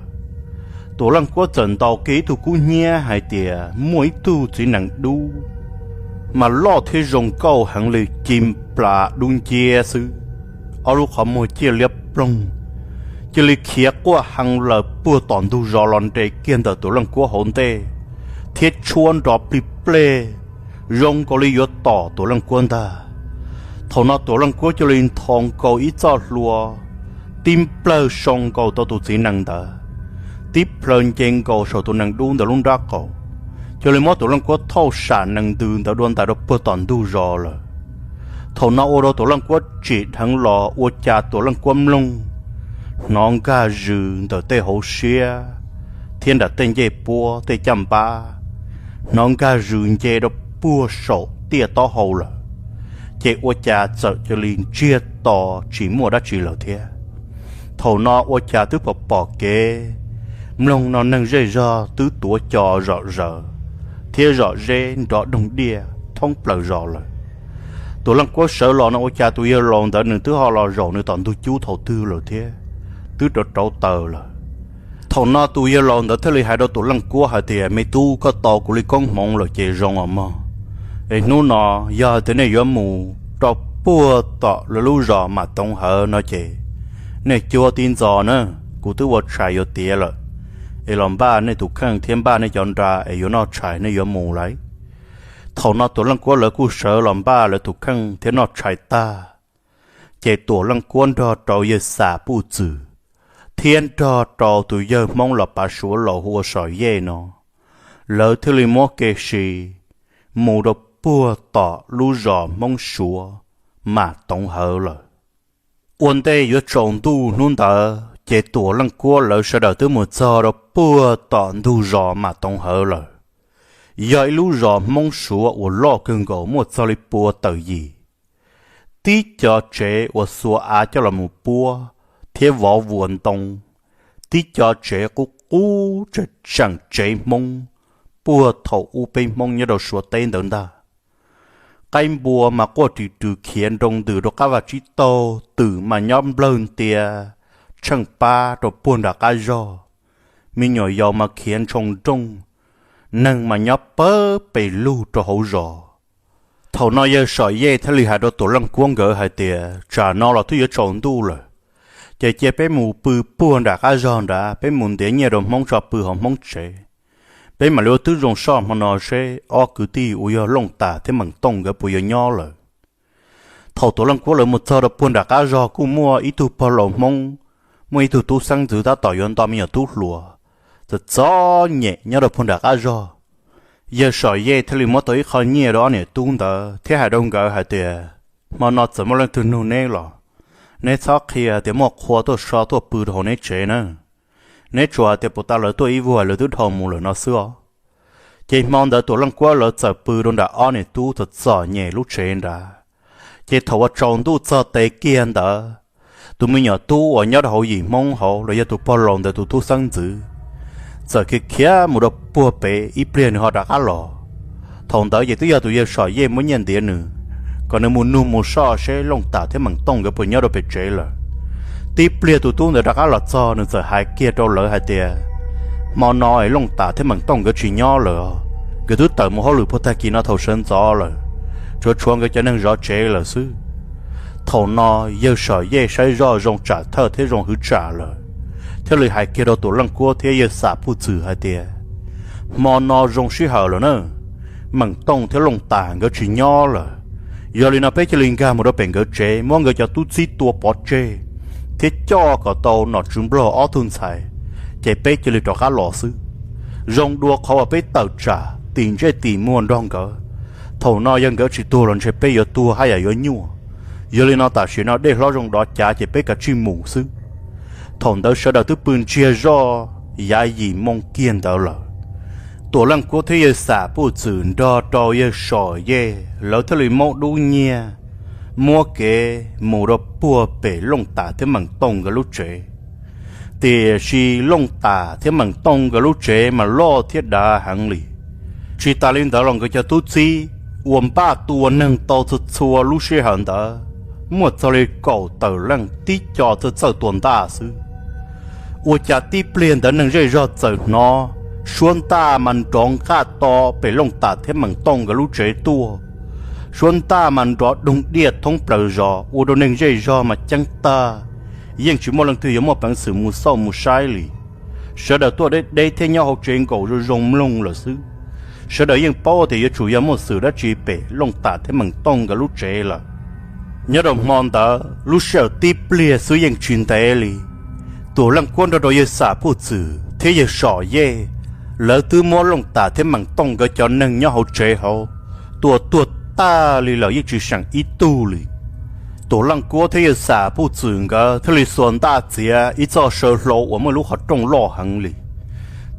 Tuam Leej Kuab txawm ntaus kiag ib tug kub hnyiab hais tias muaj ib tug txiv nees dub, mas loj thiab zoo nkauj heev li, ci nplas dub nciab xwb, ob lub qhov muag ciaj liab ploog, cia li khiav quaj hee lawm puag tom ntug zos los nres kiag ntawm Tuam Leej Kuab hauv ntej, thiab tshuab nrov plig plej zoo nkaus li yuav tom Tuam Leej Kuab ntag. Thaum no Tuam Leej Kuab cia li nthos nkaus ib txoj hlua, tib nplawg sau nkaus tau tus txiv nees ntawd, tib plhaw nce nkaus saum tus nees dub ntawd lub nrab qaum, cia li muab Tuam Leej Kuab thauj sam nees ntws ntawd dua ntais rau puag tom ntug zos lawm. Thaum no ua rau Tuam Leej Kuab tsim dheev los ua cas Tuam Leej Kuab mloog, hnov nkag zws ntawm tej hauv siab thiab nram tej ncej puab tej caj npab, hnov nkag zws nce rau puag saum tiaj taub hau lawm, ces ua cas txawm cia li ntsiag to tsis muaj dab tsi lawm thiab. Thaum no ua cas twb pom pom kev, mloog no neeg zej zog twb tuav co zom zaws thiab zom zeb nrov doog diaj thoob plaws zos lawm. Tuam Leej Kuab sawv los no ua cas tus yawg laus ntawd nws twb ho los zaum nws tom ntug cub thaum twg lawm thiab, twb rauv rauv taws lawm. Thaum no tus yawg laus ntawd thiaj li hais rau Tuam Leej Kuab hais tias, Me tub, koj tau kuv li koob hmoov lawm ces zoo os mog. Es hnub no yog hais tias nej yuav mus rau puag tom lawv lub zos Mam Toov Hawv no ces nej cuab tib ntxo na, kuv twb ua tshais yuav tiav lawm, es los npaj nej tus kheej thiab npaj nej cov nra es yuav noj tshais nej yuav mus lawm. Thaum no Tuam Leej Kuab lawv kuj sawv los npaj lawv tus kheej thiab noj tshais tag, ces Tuam Leej Kuab nrog rau yawg Xam Puj Txwm thiab nrog rau tus yawg Hmoob los pav Suav laus hu ua Som Yej no, lawv thiaj li muab kev si mus rau puag tom lub zos Hmoob Suav Mam Toov Hawv lawm. Ua ntej yuav tsaus ntuj hnub ntawd ces Tuam Leej Kuab lawv sawv daws twb mus txog rau puag tom ntug zos Mam Toov Hawv lawm. Yog ib lub zos Hmoob Suav uas loj kawg nkaus muaj txog li pua tawm yim. Tib co tsev uas xuas av coj los mus puab thiab vov vuas ntoo, tib co tsev qub qub tseem tseem tsev Hmoob puag thaum ub peb Hmoob nyob rau Suav teb ntawd ntag. Qaib npua mas quaj ris rws khiav nroo ntws rau qab vaj tsib taug, twm mas nyob nplawg ntia tsheej pab rau puag nram qab zog, me nyuam yaus mas khiav ntshoo nrooj, neeg mas nyob pawg pes lug rau hauv zos. Thaum no yawg Som Yej thiaj li hais rau Tuam Leej Kuab nkawd hais tias, tsam no los twb yuav tsaus ntuj lawm, ces cia peb mus pw puag nram qab zog nrad, peb mus ntiav nyiaj rau Hmoob tso pw hauv Hmoob tsev. Peb mam li ua tib zoo soj hmo no seb ob kwv tij uas yog Looj Tas thiab Meem Tooj nkawd puas yuav nyob lawm. Thaum Tuam Leej Kuab lawv mus txog rau puag nram qab zog kuj muaj ib tug pog laus Hmoob, muaj ib tug tub xeeb ntxwv tab tom yuav nto me nyuam tub hluas txom txom nyem nyob rau puag nram qab zog. Yawg Som Yej thiaj li muab tau ib qho nyiaj rau ob niam tub ntawd thiab hais rau nkawd hais tias, hmo no txawm muaj leej twg nug neb los, neb txhob qhia tias muaj qhua tuaj so tuaj pw rau hauv neb tsev na. Neb tsuas hais tias puas tas lawv tuaj ib vuag lawv twb dhau mus lawm no xwb os. Ces hmo ntawd Tuam Leej Kuab lawv txawm pw rau nram ob niam tub txom txom nyem lub tsev nrad. Ces thaum uas tsaus ntuj txog tes kiag ntawd, tus me nyuam tub uas nyob rau hauv yim Hmoob hauv los yog tus pog laus ntawd tus tub xeeb ntxwv txawm khiav khiav mus rau puag pem, ib pliag nws ho rov qab los. Thaum ntawd ces twb yog tus yawg Som Yej muab nyiaj ntiav nws, kom nws mus nug mus soj seb Looj Tas thiab Meem Tooj nkawd puas nyob rau pem tsev lawm. Tib pliag tus tub ntawd rov qab los txog, nws txawm hais kiag rau lawv hais tias, hmo no es Looj Tas thiab Meem Tooj nkawd tsis nyob lawm os, nkawd twb tawm mus hauj lwm puag tag kis no thaum sawv ntxov lawm, tsuas tshuav nkawd cov neeg zov tsev lawm xwb. Thaum no yawg Som Yej saib zoj zoo tsam thawj thiab zoo hwv tsam lawm, thiaj li hais kiag rau Tuam Leej Kuab thiab yawg Xam Puj Txwm hais tias, hmo no zoo sij hawm lawm na, Meem Tooj thiab Looj Tas nkawd tsis nyob lawm. Yog li no peb cia li nkag mus rau pem nkawd tsev muab nkawd cov tub txib tua pov tseg thiab coj kom tau nom tswv Nplog ob tug ntxhais, ces peb cia li rov qab los xwb. Zoo dua qhov uas peb tawm tsam tim ntsej tim muag nrog nkawd, thaum no yog nkawd tsis tuag los ntshe peb yuav tuag haj yam yuav nyuaj. Yog li no tam sim no dej hlob zoo dov cav ces peb kav tsij mus xwb. Thaum ntawd sawv daws twb pw ntsiag zoj yav yim moo kiag ntawd lawm. Tuam Leej Kuab thiab yawg Xam Puj Txwm nrog rau yawg Som Yej lawv thiaj li maub dub nyiag, muab kev mus rau puag pem Looj Tas thiab Meem Tooj nkawd lub tsev. Tiam sis Looj Tas thiab Meem Tooj nkawd lub tsev mas loj thiab dav heev li. Tsis tas li ntawd los nkawd cov tub txib uas npaj tua neeg tau txhua txhua lub sij hawm ntawd muaj txog li kaum tawm leej, tib co txawj txawj tua ntaj xwb. Ua cas tib pliag ntawd neeg zej zog txawm hnov suab ntaj mas nrov nqaj to pem Looj Tas thiab Meem Tooj nkawd lub tsev tuaj. Suab ntaj mas nrov doog diaj thoob plaws zos ua rau neeg zej zog mas ceeb tag, yeej tsis muaj leej twg yuav muaj peev xwm mus xauj mus saib li. Sawv daws tuaj deb deb thiab nyob hauv tsev nkaum zoo zoo mloog lawm xwb. Sawv daws yeej paub tias yuav tsum yog muaj xwm dab tsi pem Looj Tas thiab Meem Tooj nkawd lub tsev lawm. Nyob rau hmo ntawd lub sij hawm tib pliag xwb yeej tsis ntev li, Tuam Leej Kuab nrog rau yawg Xam Puj Txwm thiab yawg Som Yej, lawv twb muab Looj Tas thiab Meem Tooj nkawd cov neeg nyob hauv tsev hauv tua tuag tag li lawm, yeej tsis seem ib tug li. Tuam Leej Kuab thiab yawg Xam Puj Txwm nkawd thiaj li xuas ntaj txiav ib txoj saw hlau uas muaj lub qhov rooj loj heev li,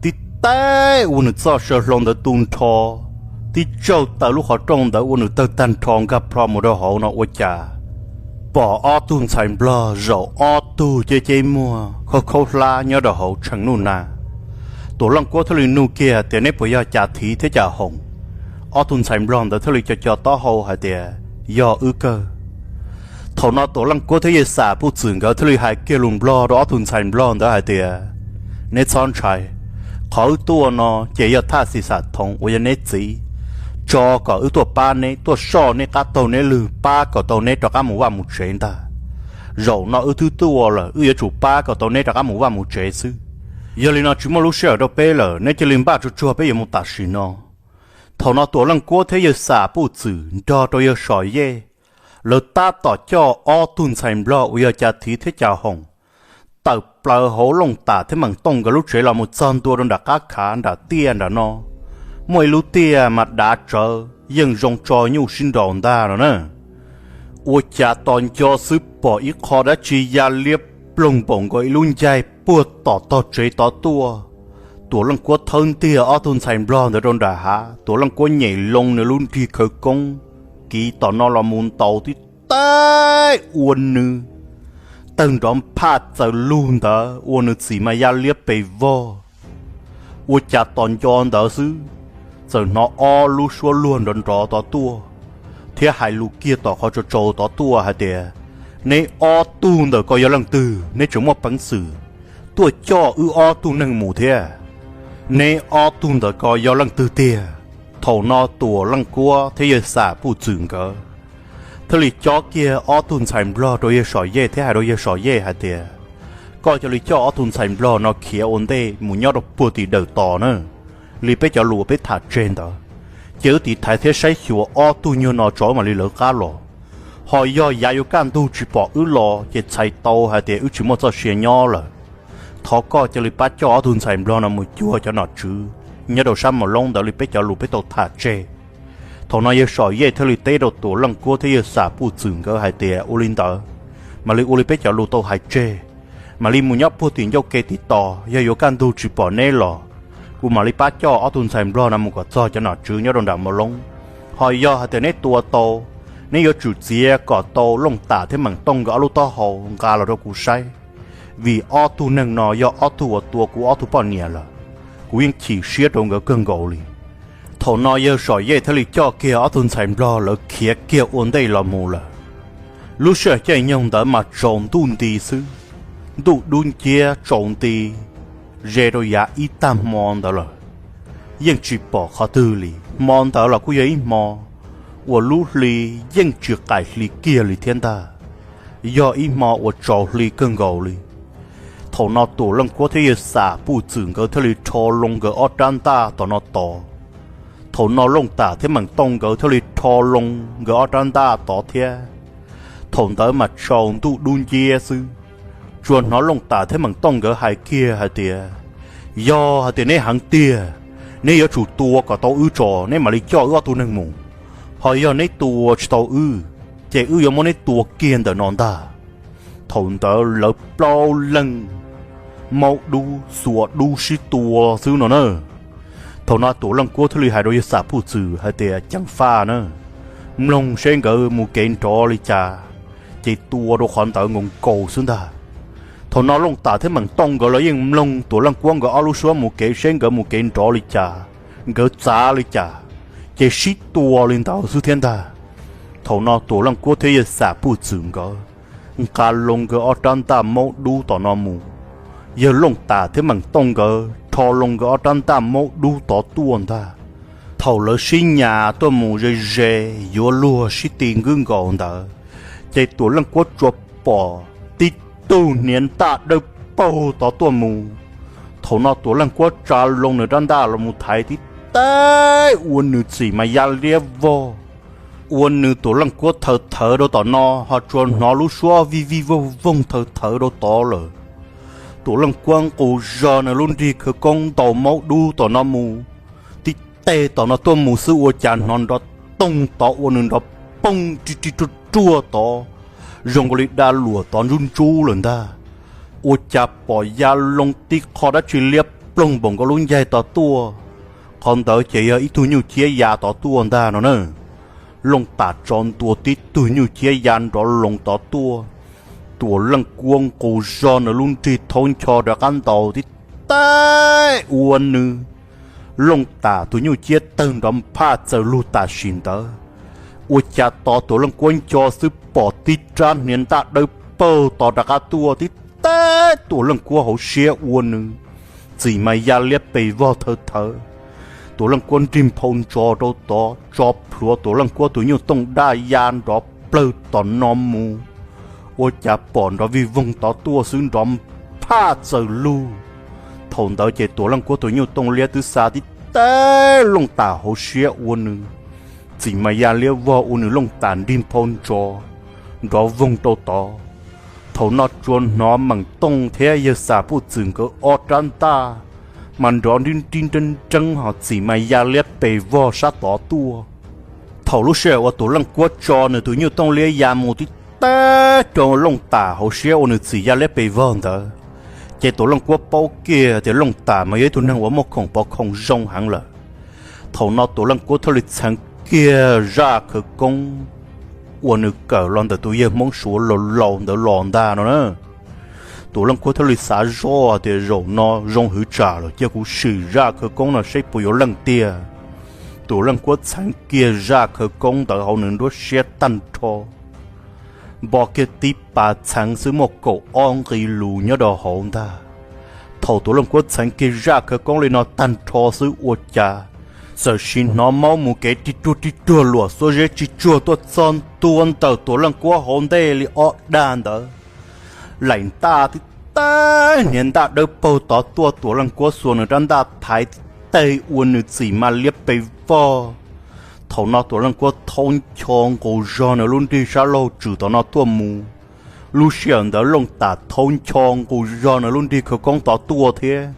tib taig ua nws txoj saw hlau ntawd tu nrho, tib tsaug taw lub qhov rooj ntawd ua nws tawg tag nrho nkag plho mus rau hauv no ua cas pom ob tug ntxhais Nplog zaum ob tug ceb ceb muag khaub khaub hlab nyob rau hauv tshee nuj na. Tuam Leej Kuab thiaj li nug kiag tias, neb puas yog Cas Thiv thiab Cas Hoom? Ob tug ntxhais Nplog ntawd thiaj li co co taub hau hais tias, yog wb kawg. Thaum no Tuam Leej Kuab thiab yawg Xam Puj Txwm nkawd thiaj li hais kiag lus Nplog rau ob tug ntxhais Nplog ntawd hais tias, neb txhob ntshai, qhov wb tuaj no ces yog Thaj Xis Xam Thoov uas yog neb txiv tso kom wb tuaj pab neb, tuaj soj neb qab taug neb lwg, pab kom tau neb rov qab mus vaj mus tsev ntag. Zaum no wb twb tuaj lawm, wb yuav tsum pab kom tau neb rov qab mus vaj mus tsev xwb. Yog li no tsis muaj lub sij hawm rau peb lawm, neb cia li npaj tsuag tsuag peb yuav mus tam sim no. Thaum no Tuam Leej Kuab thiab yawg Xam Puj Txwm nrog rau yawg Som Yej, lawv tab tom coj ob tug ntxhais nplog uas yog Cas Thiv thiab Cas Hoom tawm plaws hauv Looj Tam thiab Meem Tooj nkawd lub tsev los mus txog ntua rau nram qab khav nram tiaj nram no. Muaj ib lub tiaj mas dav tsawv yeej zoo tso nyuj sib nraus ntag no na. Ua cas tos nco xwb pom ib qho dab tsi ya liab ploog npaum nkaus ib lub ncaig puag tom tog tsev tod tuaj. Tuam Leej Kuab thawb ntiag ob tug ntxhais nplog ntawd rau nram hav, Tuam Leej Kuab nyem loo nws lub nrig khawv koob kiv tom no los mus ntaus tib teb ua nws tawg nrov nphaj txaws lug ntawd ua nws txim mas ya liab pes vog. Ua cas tos nco ntawd xwb, txawm hnov ob lub suab luag nrov nrov tod tuaj, thiab hais lus kiag tom qhov tsau tsau tod tuaj hais tias, neb ob tug ntawm ko yog leej twg? Neb tseem muaj peev xwm tuaj coj wb ob tug neeg mus thiab? Neb ob tug ntawm ko yog leej twg tiag? Thaum no Tuam Leej Kuab thiab yawg Xam Puj Txwm nkawd thiaj li cob kiag ob tug ntxhais nplog rau yawg Som Yej thiab hais rau yawg Som Yej hais tias, koj cia li coj ob tug ntxhais nplog no khiav ua ntej mus nyob rau puag tim dawm tos na, li peb cov lus uas peb tham tseg ntawd, ces wb tiv thaiv thiab saib xyuas ob tug nyuag no tso mam li lawv qab los. Ho yog yav yuav kaj ntug tsis pom wb los ces txhais tau hais tias wb tsis muaj txoj sia nyob lawm. Thov koj cia li pab coj ob tug ntxhais nplog no mus cuag cov nom tswv nyob rau sab Mos Loob ntawd li peb cov lus peb tau tham tseg. Thaum no yawg Som Yej thiaj li teb rau Tuam Leej Kuab thiab yawg Xam Puj Txwm nkawd hais tias, ua li ntawd, mam li ua li peb cov lus tau hais tseg, mam li mus nyob puag tim ncauj ke tim tos, yog yuav kaj ntug tsis pom neb los, kuv mam li pab coj ob tug ntxhais nplog no mus kom txog cov nom tswv nyob rau nram Mos Loob. Ho yog hais tias neb tua tau, neb yuav tsum txiav kom tau Looj Tam thiab Meem Tooj nkawd ob lub taub hau nqa los rau kuv saib, vim ob tug neeg no yog ob tug uas tua kuv ob tug poj niam lawm. Kuv yeej chim siab rau nkawd kawg nkaus li. Thaum no yawg Som Yej thiaj li coj kiag ob tug ntxhais nplog lawv khiav kiag ua ntej los mus lawm. Lub sij hawm caij nyoog ntawd mas tsaus ntuj nti xwb, ntuj dub nciab tsaus nti ze rau yav ib tag hmo ntawd lawm, yeej tsis pom qhov twg li. Hmo ntawd los kuj yog ib hmo uas lub hli yeej tsis qaim hli kiag li thiab ntag, yog ib hmo uas tsaus hli kawg nkaus li. Thaum no Tuam Leej Kuab thiab yawg Xam Puj Txwm nkawd thiaj li rho loo nkawd ob rab ntaj tom no tod. Thaum no Looj Tam thiab Meem Tooj nkawd thiaj li rho loo nkawd ob rab ntaj tod thiab. Thaum ntawd mas tsaus ntuj dub nciab xwb, tsuas hnov Looj Tam thiab Meem Tooj nkawd hais kiag hais tias, yog hais tias neb heev tiag, neb yuav tsum tua kom tau wb tso neb mam li coj wb ob tug neeg mus. Ho yog neb tua tsis tau wb, ces wb yuav muab neb tua kiag ntawm no ntag. Thaum ntawd lawv plaub leeg maub dub xuas dub sib tua xwb no na. Thaum no Tuam Leej Kuab thiaj li hais rau yawg Xam Puj Txwm hais tias, ceev faj na, mloog seb nkawd mus kev nrov li cas, ces tua rau qhov ntawd nkaus nkaus xwb ntag. Thaum no Looj Tam thiab Meem Tooj nkawd los yeej mloog Tuam Leej Kuab nkawd ob lub suab mus kev seb nkawd mus kev nrov li cas, nkawd txav li cas, ces sib tua li ntawd xwb thiab ntag. Thaum no Tuam Leej Kuab thiab yawg Xam Puj Txwm nkawd nqa loo nkawd ob rab ntaj maub dub tom no mus, yawg Looj Tam thiab Meem Tooj nkawd rho loo nkawd ob rab ntaj maub dub tod tuaj ntag. Thaum lawv sib nyas tuaj mus ze ze yuav luag sib ti nkwb nkaus ntawd, ces Tuam Leej Kuab tsuas pom tib tug hniav ntaj dawb paug tod tuaj mus. Thaum no Tuam Leej Kuab tsa loo nws rab ntaj los mus thaiv tib teb ua nws txim mas ya liab vog, ua nws Tuam Leej Kuab thawv thawv rau tom no ho tsuas hnov lub suab vij vij voog voog thawv thawv rau tod lawm. Tuam Leej Kuab nqus zog nws lub nrig khawv koob ntaus maub dub tom no mus, tib teg tom no tuaj mus xwb ua cas hnov nrov toog tod ua nws nrov poog ri ri ruaj ruaj tod, zoo nkaus li da luam tod ntsub ntsub lawm ntag. Ua cas pom ya loo tib qho dab tsi liab ploog npaum nkaus lub ncaig tod tuaj. Qhov ntawd ces yog ib tug nyuj ciab ya tod tuaj ntag no na. Looj Tam tso ntua tib tug nyuj ciab ya nrov loos tod tuaj. Tuam Leej Kuab nqus zog nws lub nrig thaub ncho rov qab ntaus tib teb ua nws Looj Tam tus nyuj ciab tawg nrov nphaj txaws lug tam sim ntawd. Ua cas tos Tuam Leej Kuab nco xwb pom tib rab hniav ntaj dawb paug tod rov qab tuaj tib teb Tuam Leej Kuab hauv siab ua nws txim mas ya liab pes vog thawv thawv. Tuam Leej Kuab nrig nphau ntsos rau tod, tso plhuav Tuam Leej Kuab tus nyuj tooj daj ya nrov plawg tom no mus, ua cas pom nrov vij voog tod tuaj xwb, nrov phaj txawm lug. Thaum ntawd ces Tuam Leej Kuab tus nyuj tooj liab twb xa tib teg Looj Tam hauv siab ua nws txim mas ya liab vog ua nws Looj Tam nrig nphau ntsos nrov voog rau tod. Thaum no tsuas hnov Meem Tooj thiab yawg Xam Puj Txwm nkawd ob rab ntaj mas nrov nrib nrib nreeb nreeb ho txim mas ya liab pes vog sab tod tuaj. Thaum lub sij hawm uas Tuam Leej Kuab tso nws tus nyuj tooj liab ya mus tib teg rau Looj Tam hauv siab ua nws txim ya liab pes vog ntawd, ces Tuam Leej Kuab paub kiag tias Looj Tam mas yog ib tug neeg uas muaj khoom pov khoom zoo heev lawm. Thaum no Tuam Leej Kuab thiaj li txheev kiag zaj khawv koob uas nws kawm los ntawm tus yawg Hmoob Suav laus laus ntawd los ntag no na. Tuam Leej Kuab thiaj li xav zoj tias zaum no zoo hwv tsam lawm, cia kuv sim zaj khawv koob no seb puas yuav leej tiag. Tuam Leej Kuab txheev kiag zaj khawv koob ntawd hauv nws nruab siab tag nrho, npo kiag tib pas txheev xwb muaj kaum ob nqi lus nyob rau hauv ntag. Thaum Tuam Leej Kuab txheev kiag zaj khawv koob li no tag nrho xwb ua cas txawm sim hnov maub mus kev rig ruag rig ruag luam xuab zeb tsis tsuag tuaj txog ntua ntawm Tuam Leej Kuab hauv ntej li ob dag ntawd. Laim ntaj tib teg hniav ntaj dawb paug tod tuaj, Tuam Leej Kuab xuas nws rab ntaj thaiv tib teg ua nws txim mas liab pes vog. Thaum no Tuam Leej Kuab thaub ncho nqus zog nws lub nrig sab laug tswm tom no tuaj mus. Lub sij hawm ntawd Looj Tam thaub ncho nqus zog nws lub nrig khawv koob tod tuaj thiab.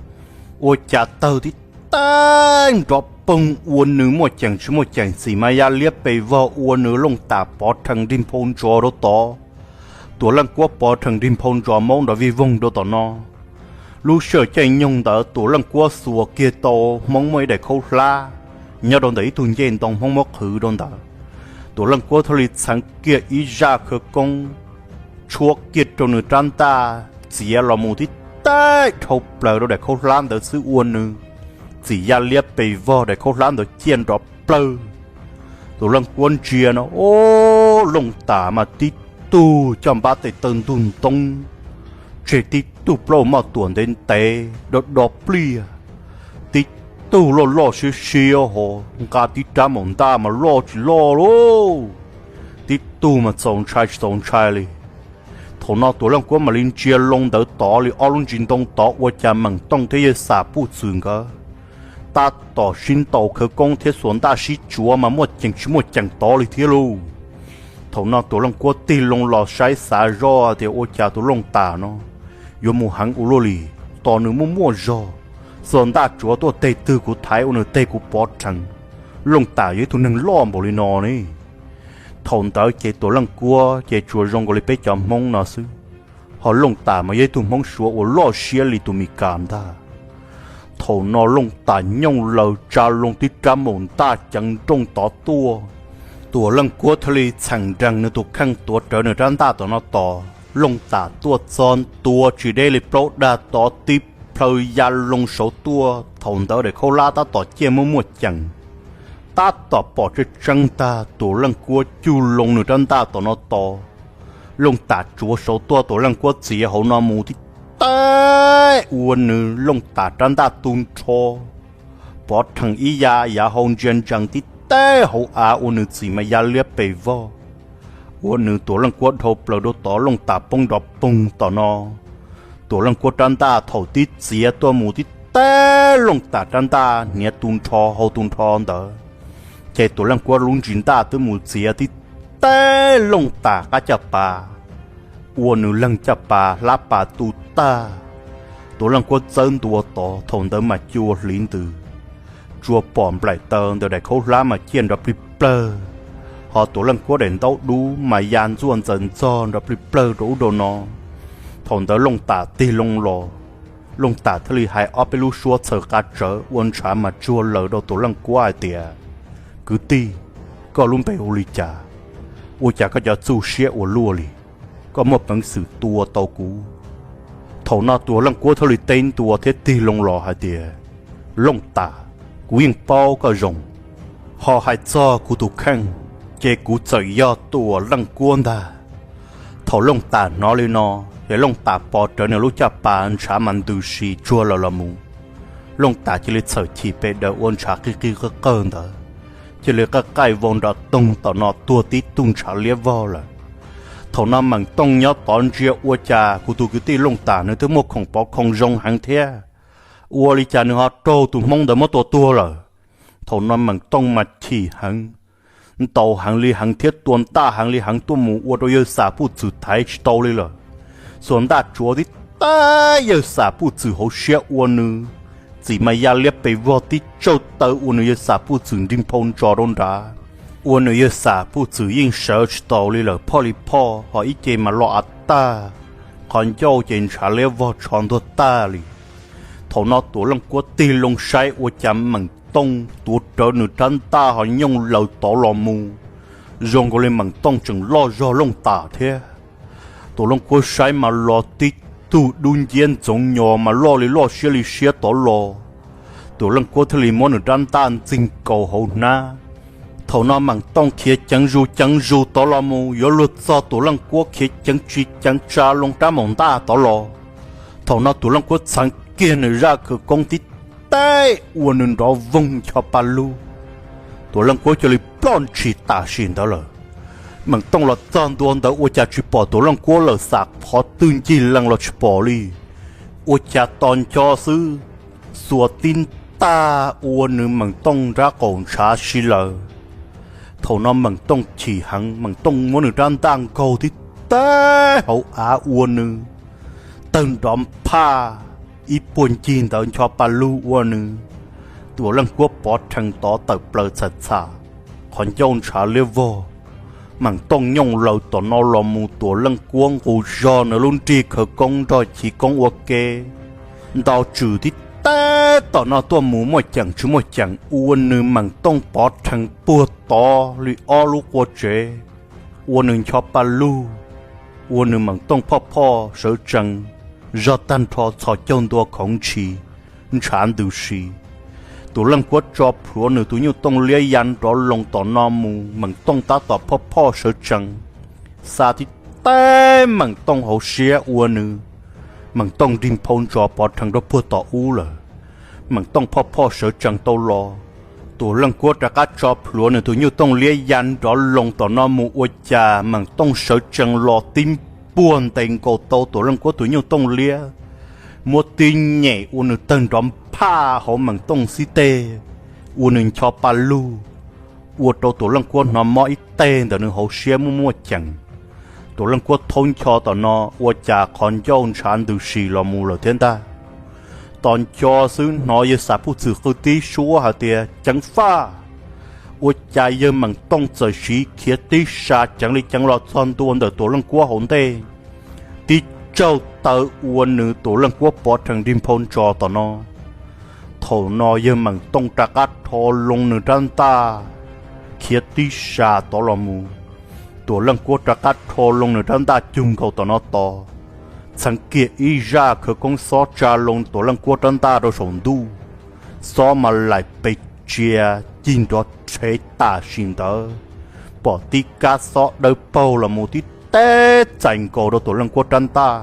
Ua cas tawg tib teg nrov poog ua nws muaj ceem tsis muaj ceem txim mas ya liab pes vog ua nws Looj Tam pov rhees nrig nphau ntsos rau tod. Tuam Leej Kuab pov rhees nrig nphau ntsos maub nrov vij voog rau tom no. Lub sij hawm caij nyoog ntawd Tuam Leej Kuab xuas kiag tau Hmoob muaj ib daim khaub hlab nyob rau ntawm ib tug ncej ntoo Hmoob muab qhwv rau ntawd. Tuam Leej Kuab thiaj li txheev kiag ib zaj khawv koob tshuab kiag rau nws rab ntaj txiav los mus tib teg dhau plaws rau daim khaub hlab ntawd xwb ua nws txim ya liab pes vog, daim khaub hlab ntawd ciaj nrov plawg. Tuam Leej Kuab ntsia no, o, Looj Tam mas tib tug coj npab tes taw ntug ntoob, tseg tib tug plaub moj tuam ntev ntev do do pliaj, tib tug loj loj siab siab ho nqa tib rab maum ntaj mas loj tsis loj lauj, tib tug mas txaus ntshai tsis txaus ntshai li. Thaum no Tuam Leej Kuab mam li ntsia loo ntawd tod li ob lub ntsis ntoo tod ua cas Meem Tooj thiab yawg Xam Puj Txwm nkawd tab tom sib ntaus khawv koob thiab xuas ntaj sib tsuav mas muaj ceem tsis muaj ceem tod li thiab lauj. Thaum no Tuam Leej Kuab tig loo los saib xav zoj tias ua cas tus Looj Tam no yuav mus heev ua luaj li, tos nws muaj muaj zog, xuas ntaj tsuav tuaj teg twg kuv thaiv ua nws teg kuv pov rhees. Looj Tam yog ib tug neeg loj npaum li no ne. Thaum ntawd ces Tuam Leej Kuab ces tsuas zoo nkaus li peb cov Hmoob no xwb, ho Looj Tam mas yog ib tug Hmoob Suav uas loj siab li tus Mes Kas ntag. Thaum no Looj Tam nyooj laws tsa loo tib rab maum ntaj ceev nrooj tod tuaj. Tuam Leej Kuab thiaj li txheem nrees nws tus kheej tuav rawv nws rab ntaj tom no tos. Looj Tam tuaj txog ntua tsis deb li plaub dag tod tib plhaw ya loo saud tuaj, thaum ntawd daim khaub hlab tab tom ciaj muaj muaj ceem, tab tom pom tseeb tseeb tag. Tuam Leej Kuab cuj loo nws rab ntaj tom no tos, Looj Tam tsuav saud tuaj, Tuam Leej Kuab txiav hauv no mus tib teg ua nws Looj Tam rab ntaj tu nrho, pov rhees ib ya yav hau ntsia ntsees tib teg hauv av ua nws txim mas ya liab pes vog, ua nws Tuam Leej Kuab dhau plaws rau tod, Looj Tam poob nrov poog tom no. Tuam Leej Kuab rab ntaj thaum tib txiav tuaj mus tib teg Looj Tam rab ntaj hniav tu nrho hau tu nrho ntawd, ces Tuam Leej Kuab lub ntsis ntaj twb mus txiav tib teg Looj Tam qab caj pas, ua nws leeg caj pas hlab pas tu tag. Tuam Leej Kuab txawb ntua tod, thaum ntawd mas cua hliv ntws, tsuas pom nplaim taw ntawm daim khaub hlab mas ciaj nrov plig plawg, ho Tuam Leej Kuab daim ntaub dub mas ya ntxuaj ntxaws ntxog nrov plig plawg rau ub rau no. Thaum ntawd Looj Tam tig loo los, Looj Tam thiaj li hais ob peb lub suab txhaws qa tsawv ua ntshav mas tsuag lawm rau Tuam Leej Kuab hais tias, Kwv tij, koj lub npe hu li cas? Ua cas koj cov txuj siab ua luaj li? Koj muaj peev xwm tua tau kuv? Thaum no Tuam Leej Kuab thiaj li teb ntua thiab tig loo los hais tias, Looj Tam, kuv yeej paub koj zoo, ho hais txog kuv tus kheej, ces kuv txawm yog Tuam Leej Kuab ntag. Thaum Looj Tam hnov li no, ces Looj Tam pov rawv nws lub caj pas ntshav mas ntws si tsuag lawm los mus. Looj Tas cia li txhawm chim pes daws ua ntshav qig qig qawj qawj ntawd, cia li qaj qaij vau nram toog tom no tuag tib tug ntshav liab vog lawm. Thaum no Meem Tooj nyob tod ntsia ua cas kuv tus kwv tij Looj Tas nws twb muaj khoom pov khoom zoo heev thiab, ua li cas nws ho raug tus hmoob ntawd muab tua tuag lawm. Thaum no Meem Tooj mas chim heev, ntaus heev li heev thiab tua ntaj heev li heev tuaj mus ua rau yawg Xam Puj Txwm thaiv tsis tau li lawm. Xuas ntaj tsuav tib teb yawg Xam Puj Txwm hauv siab ua nws txim mas ya liab pes vog tib tsawj taw ua nws yawg Xam Puj Txwm nrig nphau ntsos rau nrad, ua nws yawg Xam Puj Txwm yeej sawv tsis taus li lawm, phoj li phoj ho ib ce mas loj av tag, qhov ncauj ces ntshav liab vog tsho ntuag tag li. Thaum no Tuam Leej Kuab tig loo saib ua cas Meem Tooj tuav rawv nws rab ntaj ho nyooj laws tod los mus, zoo nkaus li Meem Tooj tseem loj zog Looj Tas thiab. Tuam Leej Kuab saib mas los tib tug dub nciab ntxoov nyos mas loj li loj siab li siab tod los. Tuam Leej Kuab thiaj li muab nws rab ntaj ntxig nkaus hauv hnab. Thaum no Meem Tooj khiav ceev zus ceev zus tod los mus yuav luag txog Tuam Leej Kuab khiav ceev tsis ceev tsa loo rab maum ntaj tod los. Thaum no Tuam Leej Kuab txheev kiag nws zaj khawv koob tib teb ua nws nrov voog ncho pa lug. Tuam Leej Kuab cia li ploj ntshis tam sim ntawd lawm. Meem Tooj los txog ntua ntawd ua cas tsis pom Tuam Leej Kuab lawm, xam qhov twg ncig lees los tsis pom li. Ua cas tos nco xwb, xuas tib ntaj ua nws Meem Tooj nrab qaum ntshav si lawm. Thaum no Meem Tooj chim heev, Meem Tooj muab nws rab ntaj nkaug tib teb hauv av ua nws tawg nrov phaj ib puag ncig ntawd ncho pa lug ua nws. Tuam Leej Kuab pov rhees tod tawm plaws txham txham, qhov ncauj ntshav liab vog. Meem Tooj nyooj laws tom no los mus Tuam Leej Kuab nqus zog nws lub nrig khawv koob nrog chiv koob ua ke ntaus tswm tib teb tom no tuaj mus muaj ceem tsis muaj ceem ua nws Meem Tooj pov rhees puag tod li ob lub qua tsev, ua nws ncho pa lug, ua nws Meem Tooj phoj phoj sawv tsees, zog tag nrho txhos caug ntua khoov ntshis, ntshav ntws si. Tuam Leej Kuab tso plhuav nws tus nyuj tooj liab ya nrov loos tom no mus, Meem Tooj tab tom phoj phoj sawv tsees, xa tib teb Meem Tooj hauv siab ua nws, Meem Tooj nrig nphau ntsos pov rhees rau puag tom ub lawm. Meem Tooj phoj phoj sawv tsees tau los, Tuam Leej Kuab rov qab tso plhuav nws tus nyuj tooj liab ya nrov loos tom no mus ua cas Meem Tooj sawv tsees los tib npuaj ntes nkaus tau Tuam Leej Kuab tus nyuj tooj liab, muab tib nyem ua nws tawg nrov phaj hauv Meem Tooj xib teg, ua nws ncho pa lug, ua rau Tuam Leej Kuab hnov mob ib teg ntawm nws hauv siab muaj muaj ceem. Tuam Leej Kuab thaub ncho tom no ua cas qhov ncauj ntshav ntws si los mus lawm thiab ntag. Tos nco xwb hnov yawg Xam Puj Txwm qw tib suab hais tias ceev faj. Ua cas yawg Meem Tooj txawm siv khiav tib sa ceev li ceev los txog ntua ntawm Tuam Leej Kuab hauv ntej, tib tsaug taw ua nws Tuam Leej Kuab pov rhees nrig nphau ntsos tom no. Thaum no yawg Meem Tooj rov qab rho loo nws rab ntaj khiav tib sa tod los mus. Tuam Leej Kuab rov qab rho loo nws rab ntaj cug nkaus tom no tos, txheev kiag ib zaj khawv koob xob tsa loo Tuam Leej Kuab rab ntaj rau saum ntuj, xob mas laim pes tsia cig nrov rhev tam sim ntawd, pom tib kab xob dawb paug los mus tib teb txais nkaus rau Tuam Leej Kuab rab ntaj.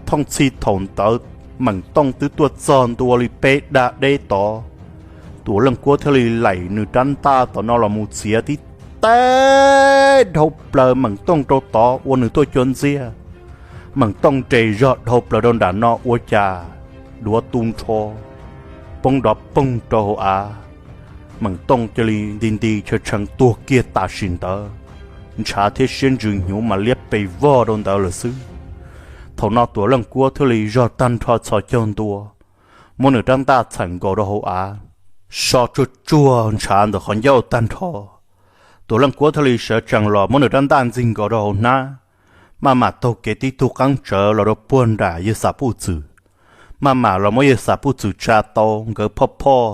Thooj txhij thaum ntawd Meem Tooj twb tuaj txog ntua li peb dag deb tod, Tuam Leej Kuab thiaj li laim nws rab ntaj tom no los mus txiav tib teb dhau plaws Meem Tooj rau tod ua nws tuaj cua ntxiag. Meem Tooj nres zog dhau plaws rau nram no ua cas duav tu nrho, poob nrov poog rau hauv av. Meem Tooj cia li nti nti tshee tshee tuag kiag tam sim ntawd, ntshav thiab siab ntsws hnyuv mas liab pes vog rau ntawd lawm xwb. Thaum no Tuam Leej Kuab thiaj li zog tag nrho txhos caug ntua, muab nws rab ntaj txhaim nkaus rau hauv av, so tsuag tsuag ntshav ntawm qhov ncauj tag nrho. Tuam Leej Kuab thiaj li sawv tsees los muab nws rab ntaj ntxig nkaus rau hauv hnab, maj mam taug kev tib tug qaab tsawv los rau puag nram yawg Xam Puj Txwm. Maj mam los muab yawg Xam Puj Txwm tsa tau, nkawd phoj phoj,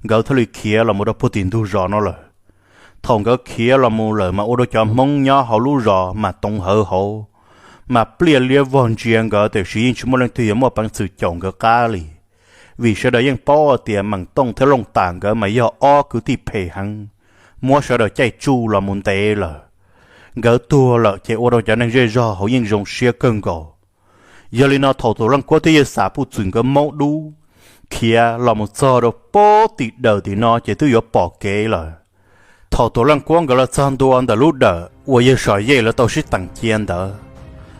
nkawd thiaj li khiav los mus rau puag tim ntug zos no lawm. Thaum nkawd khiav los mus lawm mas ua rau cov Hmoob nyob hauv lub zos mas toov hawv hauv, mas pliaj liab vog ntsia nkawd tiam sis yeej tsis muaj leej twg yuav muaj peev xwm caum nkawd qab li. Vim sawv daws yeej paub tias Meem Tooj thiab Looj Tas nkawd mas yog ob kwv tij phem heev, muab sawv daws caij tsuj los mus ntev lawm. Nkawd tuag lawm ces ua rau cov neeg zej zog hauv yeej zoo siab kawg nkaus. Yog li no thaum Tuam Leej Kuab thiab yawg Xam Puj Txwm nkawd maub dub, khiav los mus txog rau pem tim dawm tim no ces twb yuav pom kev lawm. Thaum Tuam Leej Kuab nkawd los txog ntua ntawm lub dawm uas yawg Sawm Yej lawv tau sib teem cia ntawd,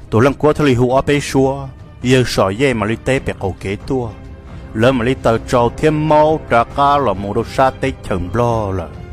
Tuam Leej Kuab thiaj li hu ob peb suab, yawg Sawm Yej mam li teb pem qaum kev tuaj. Lawv mam li taws tsau thiab maub rov qab los mus rau sab teb chaws Nplog lawm.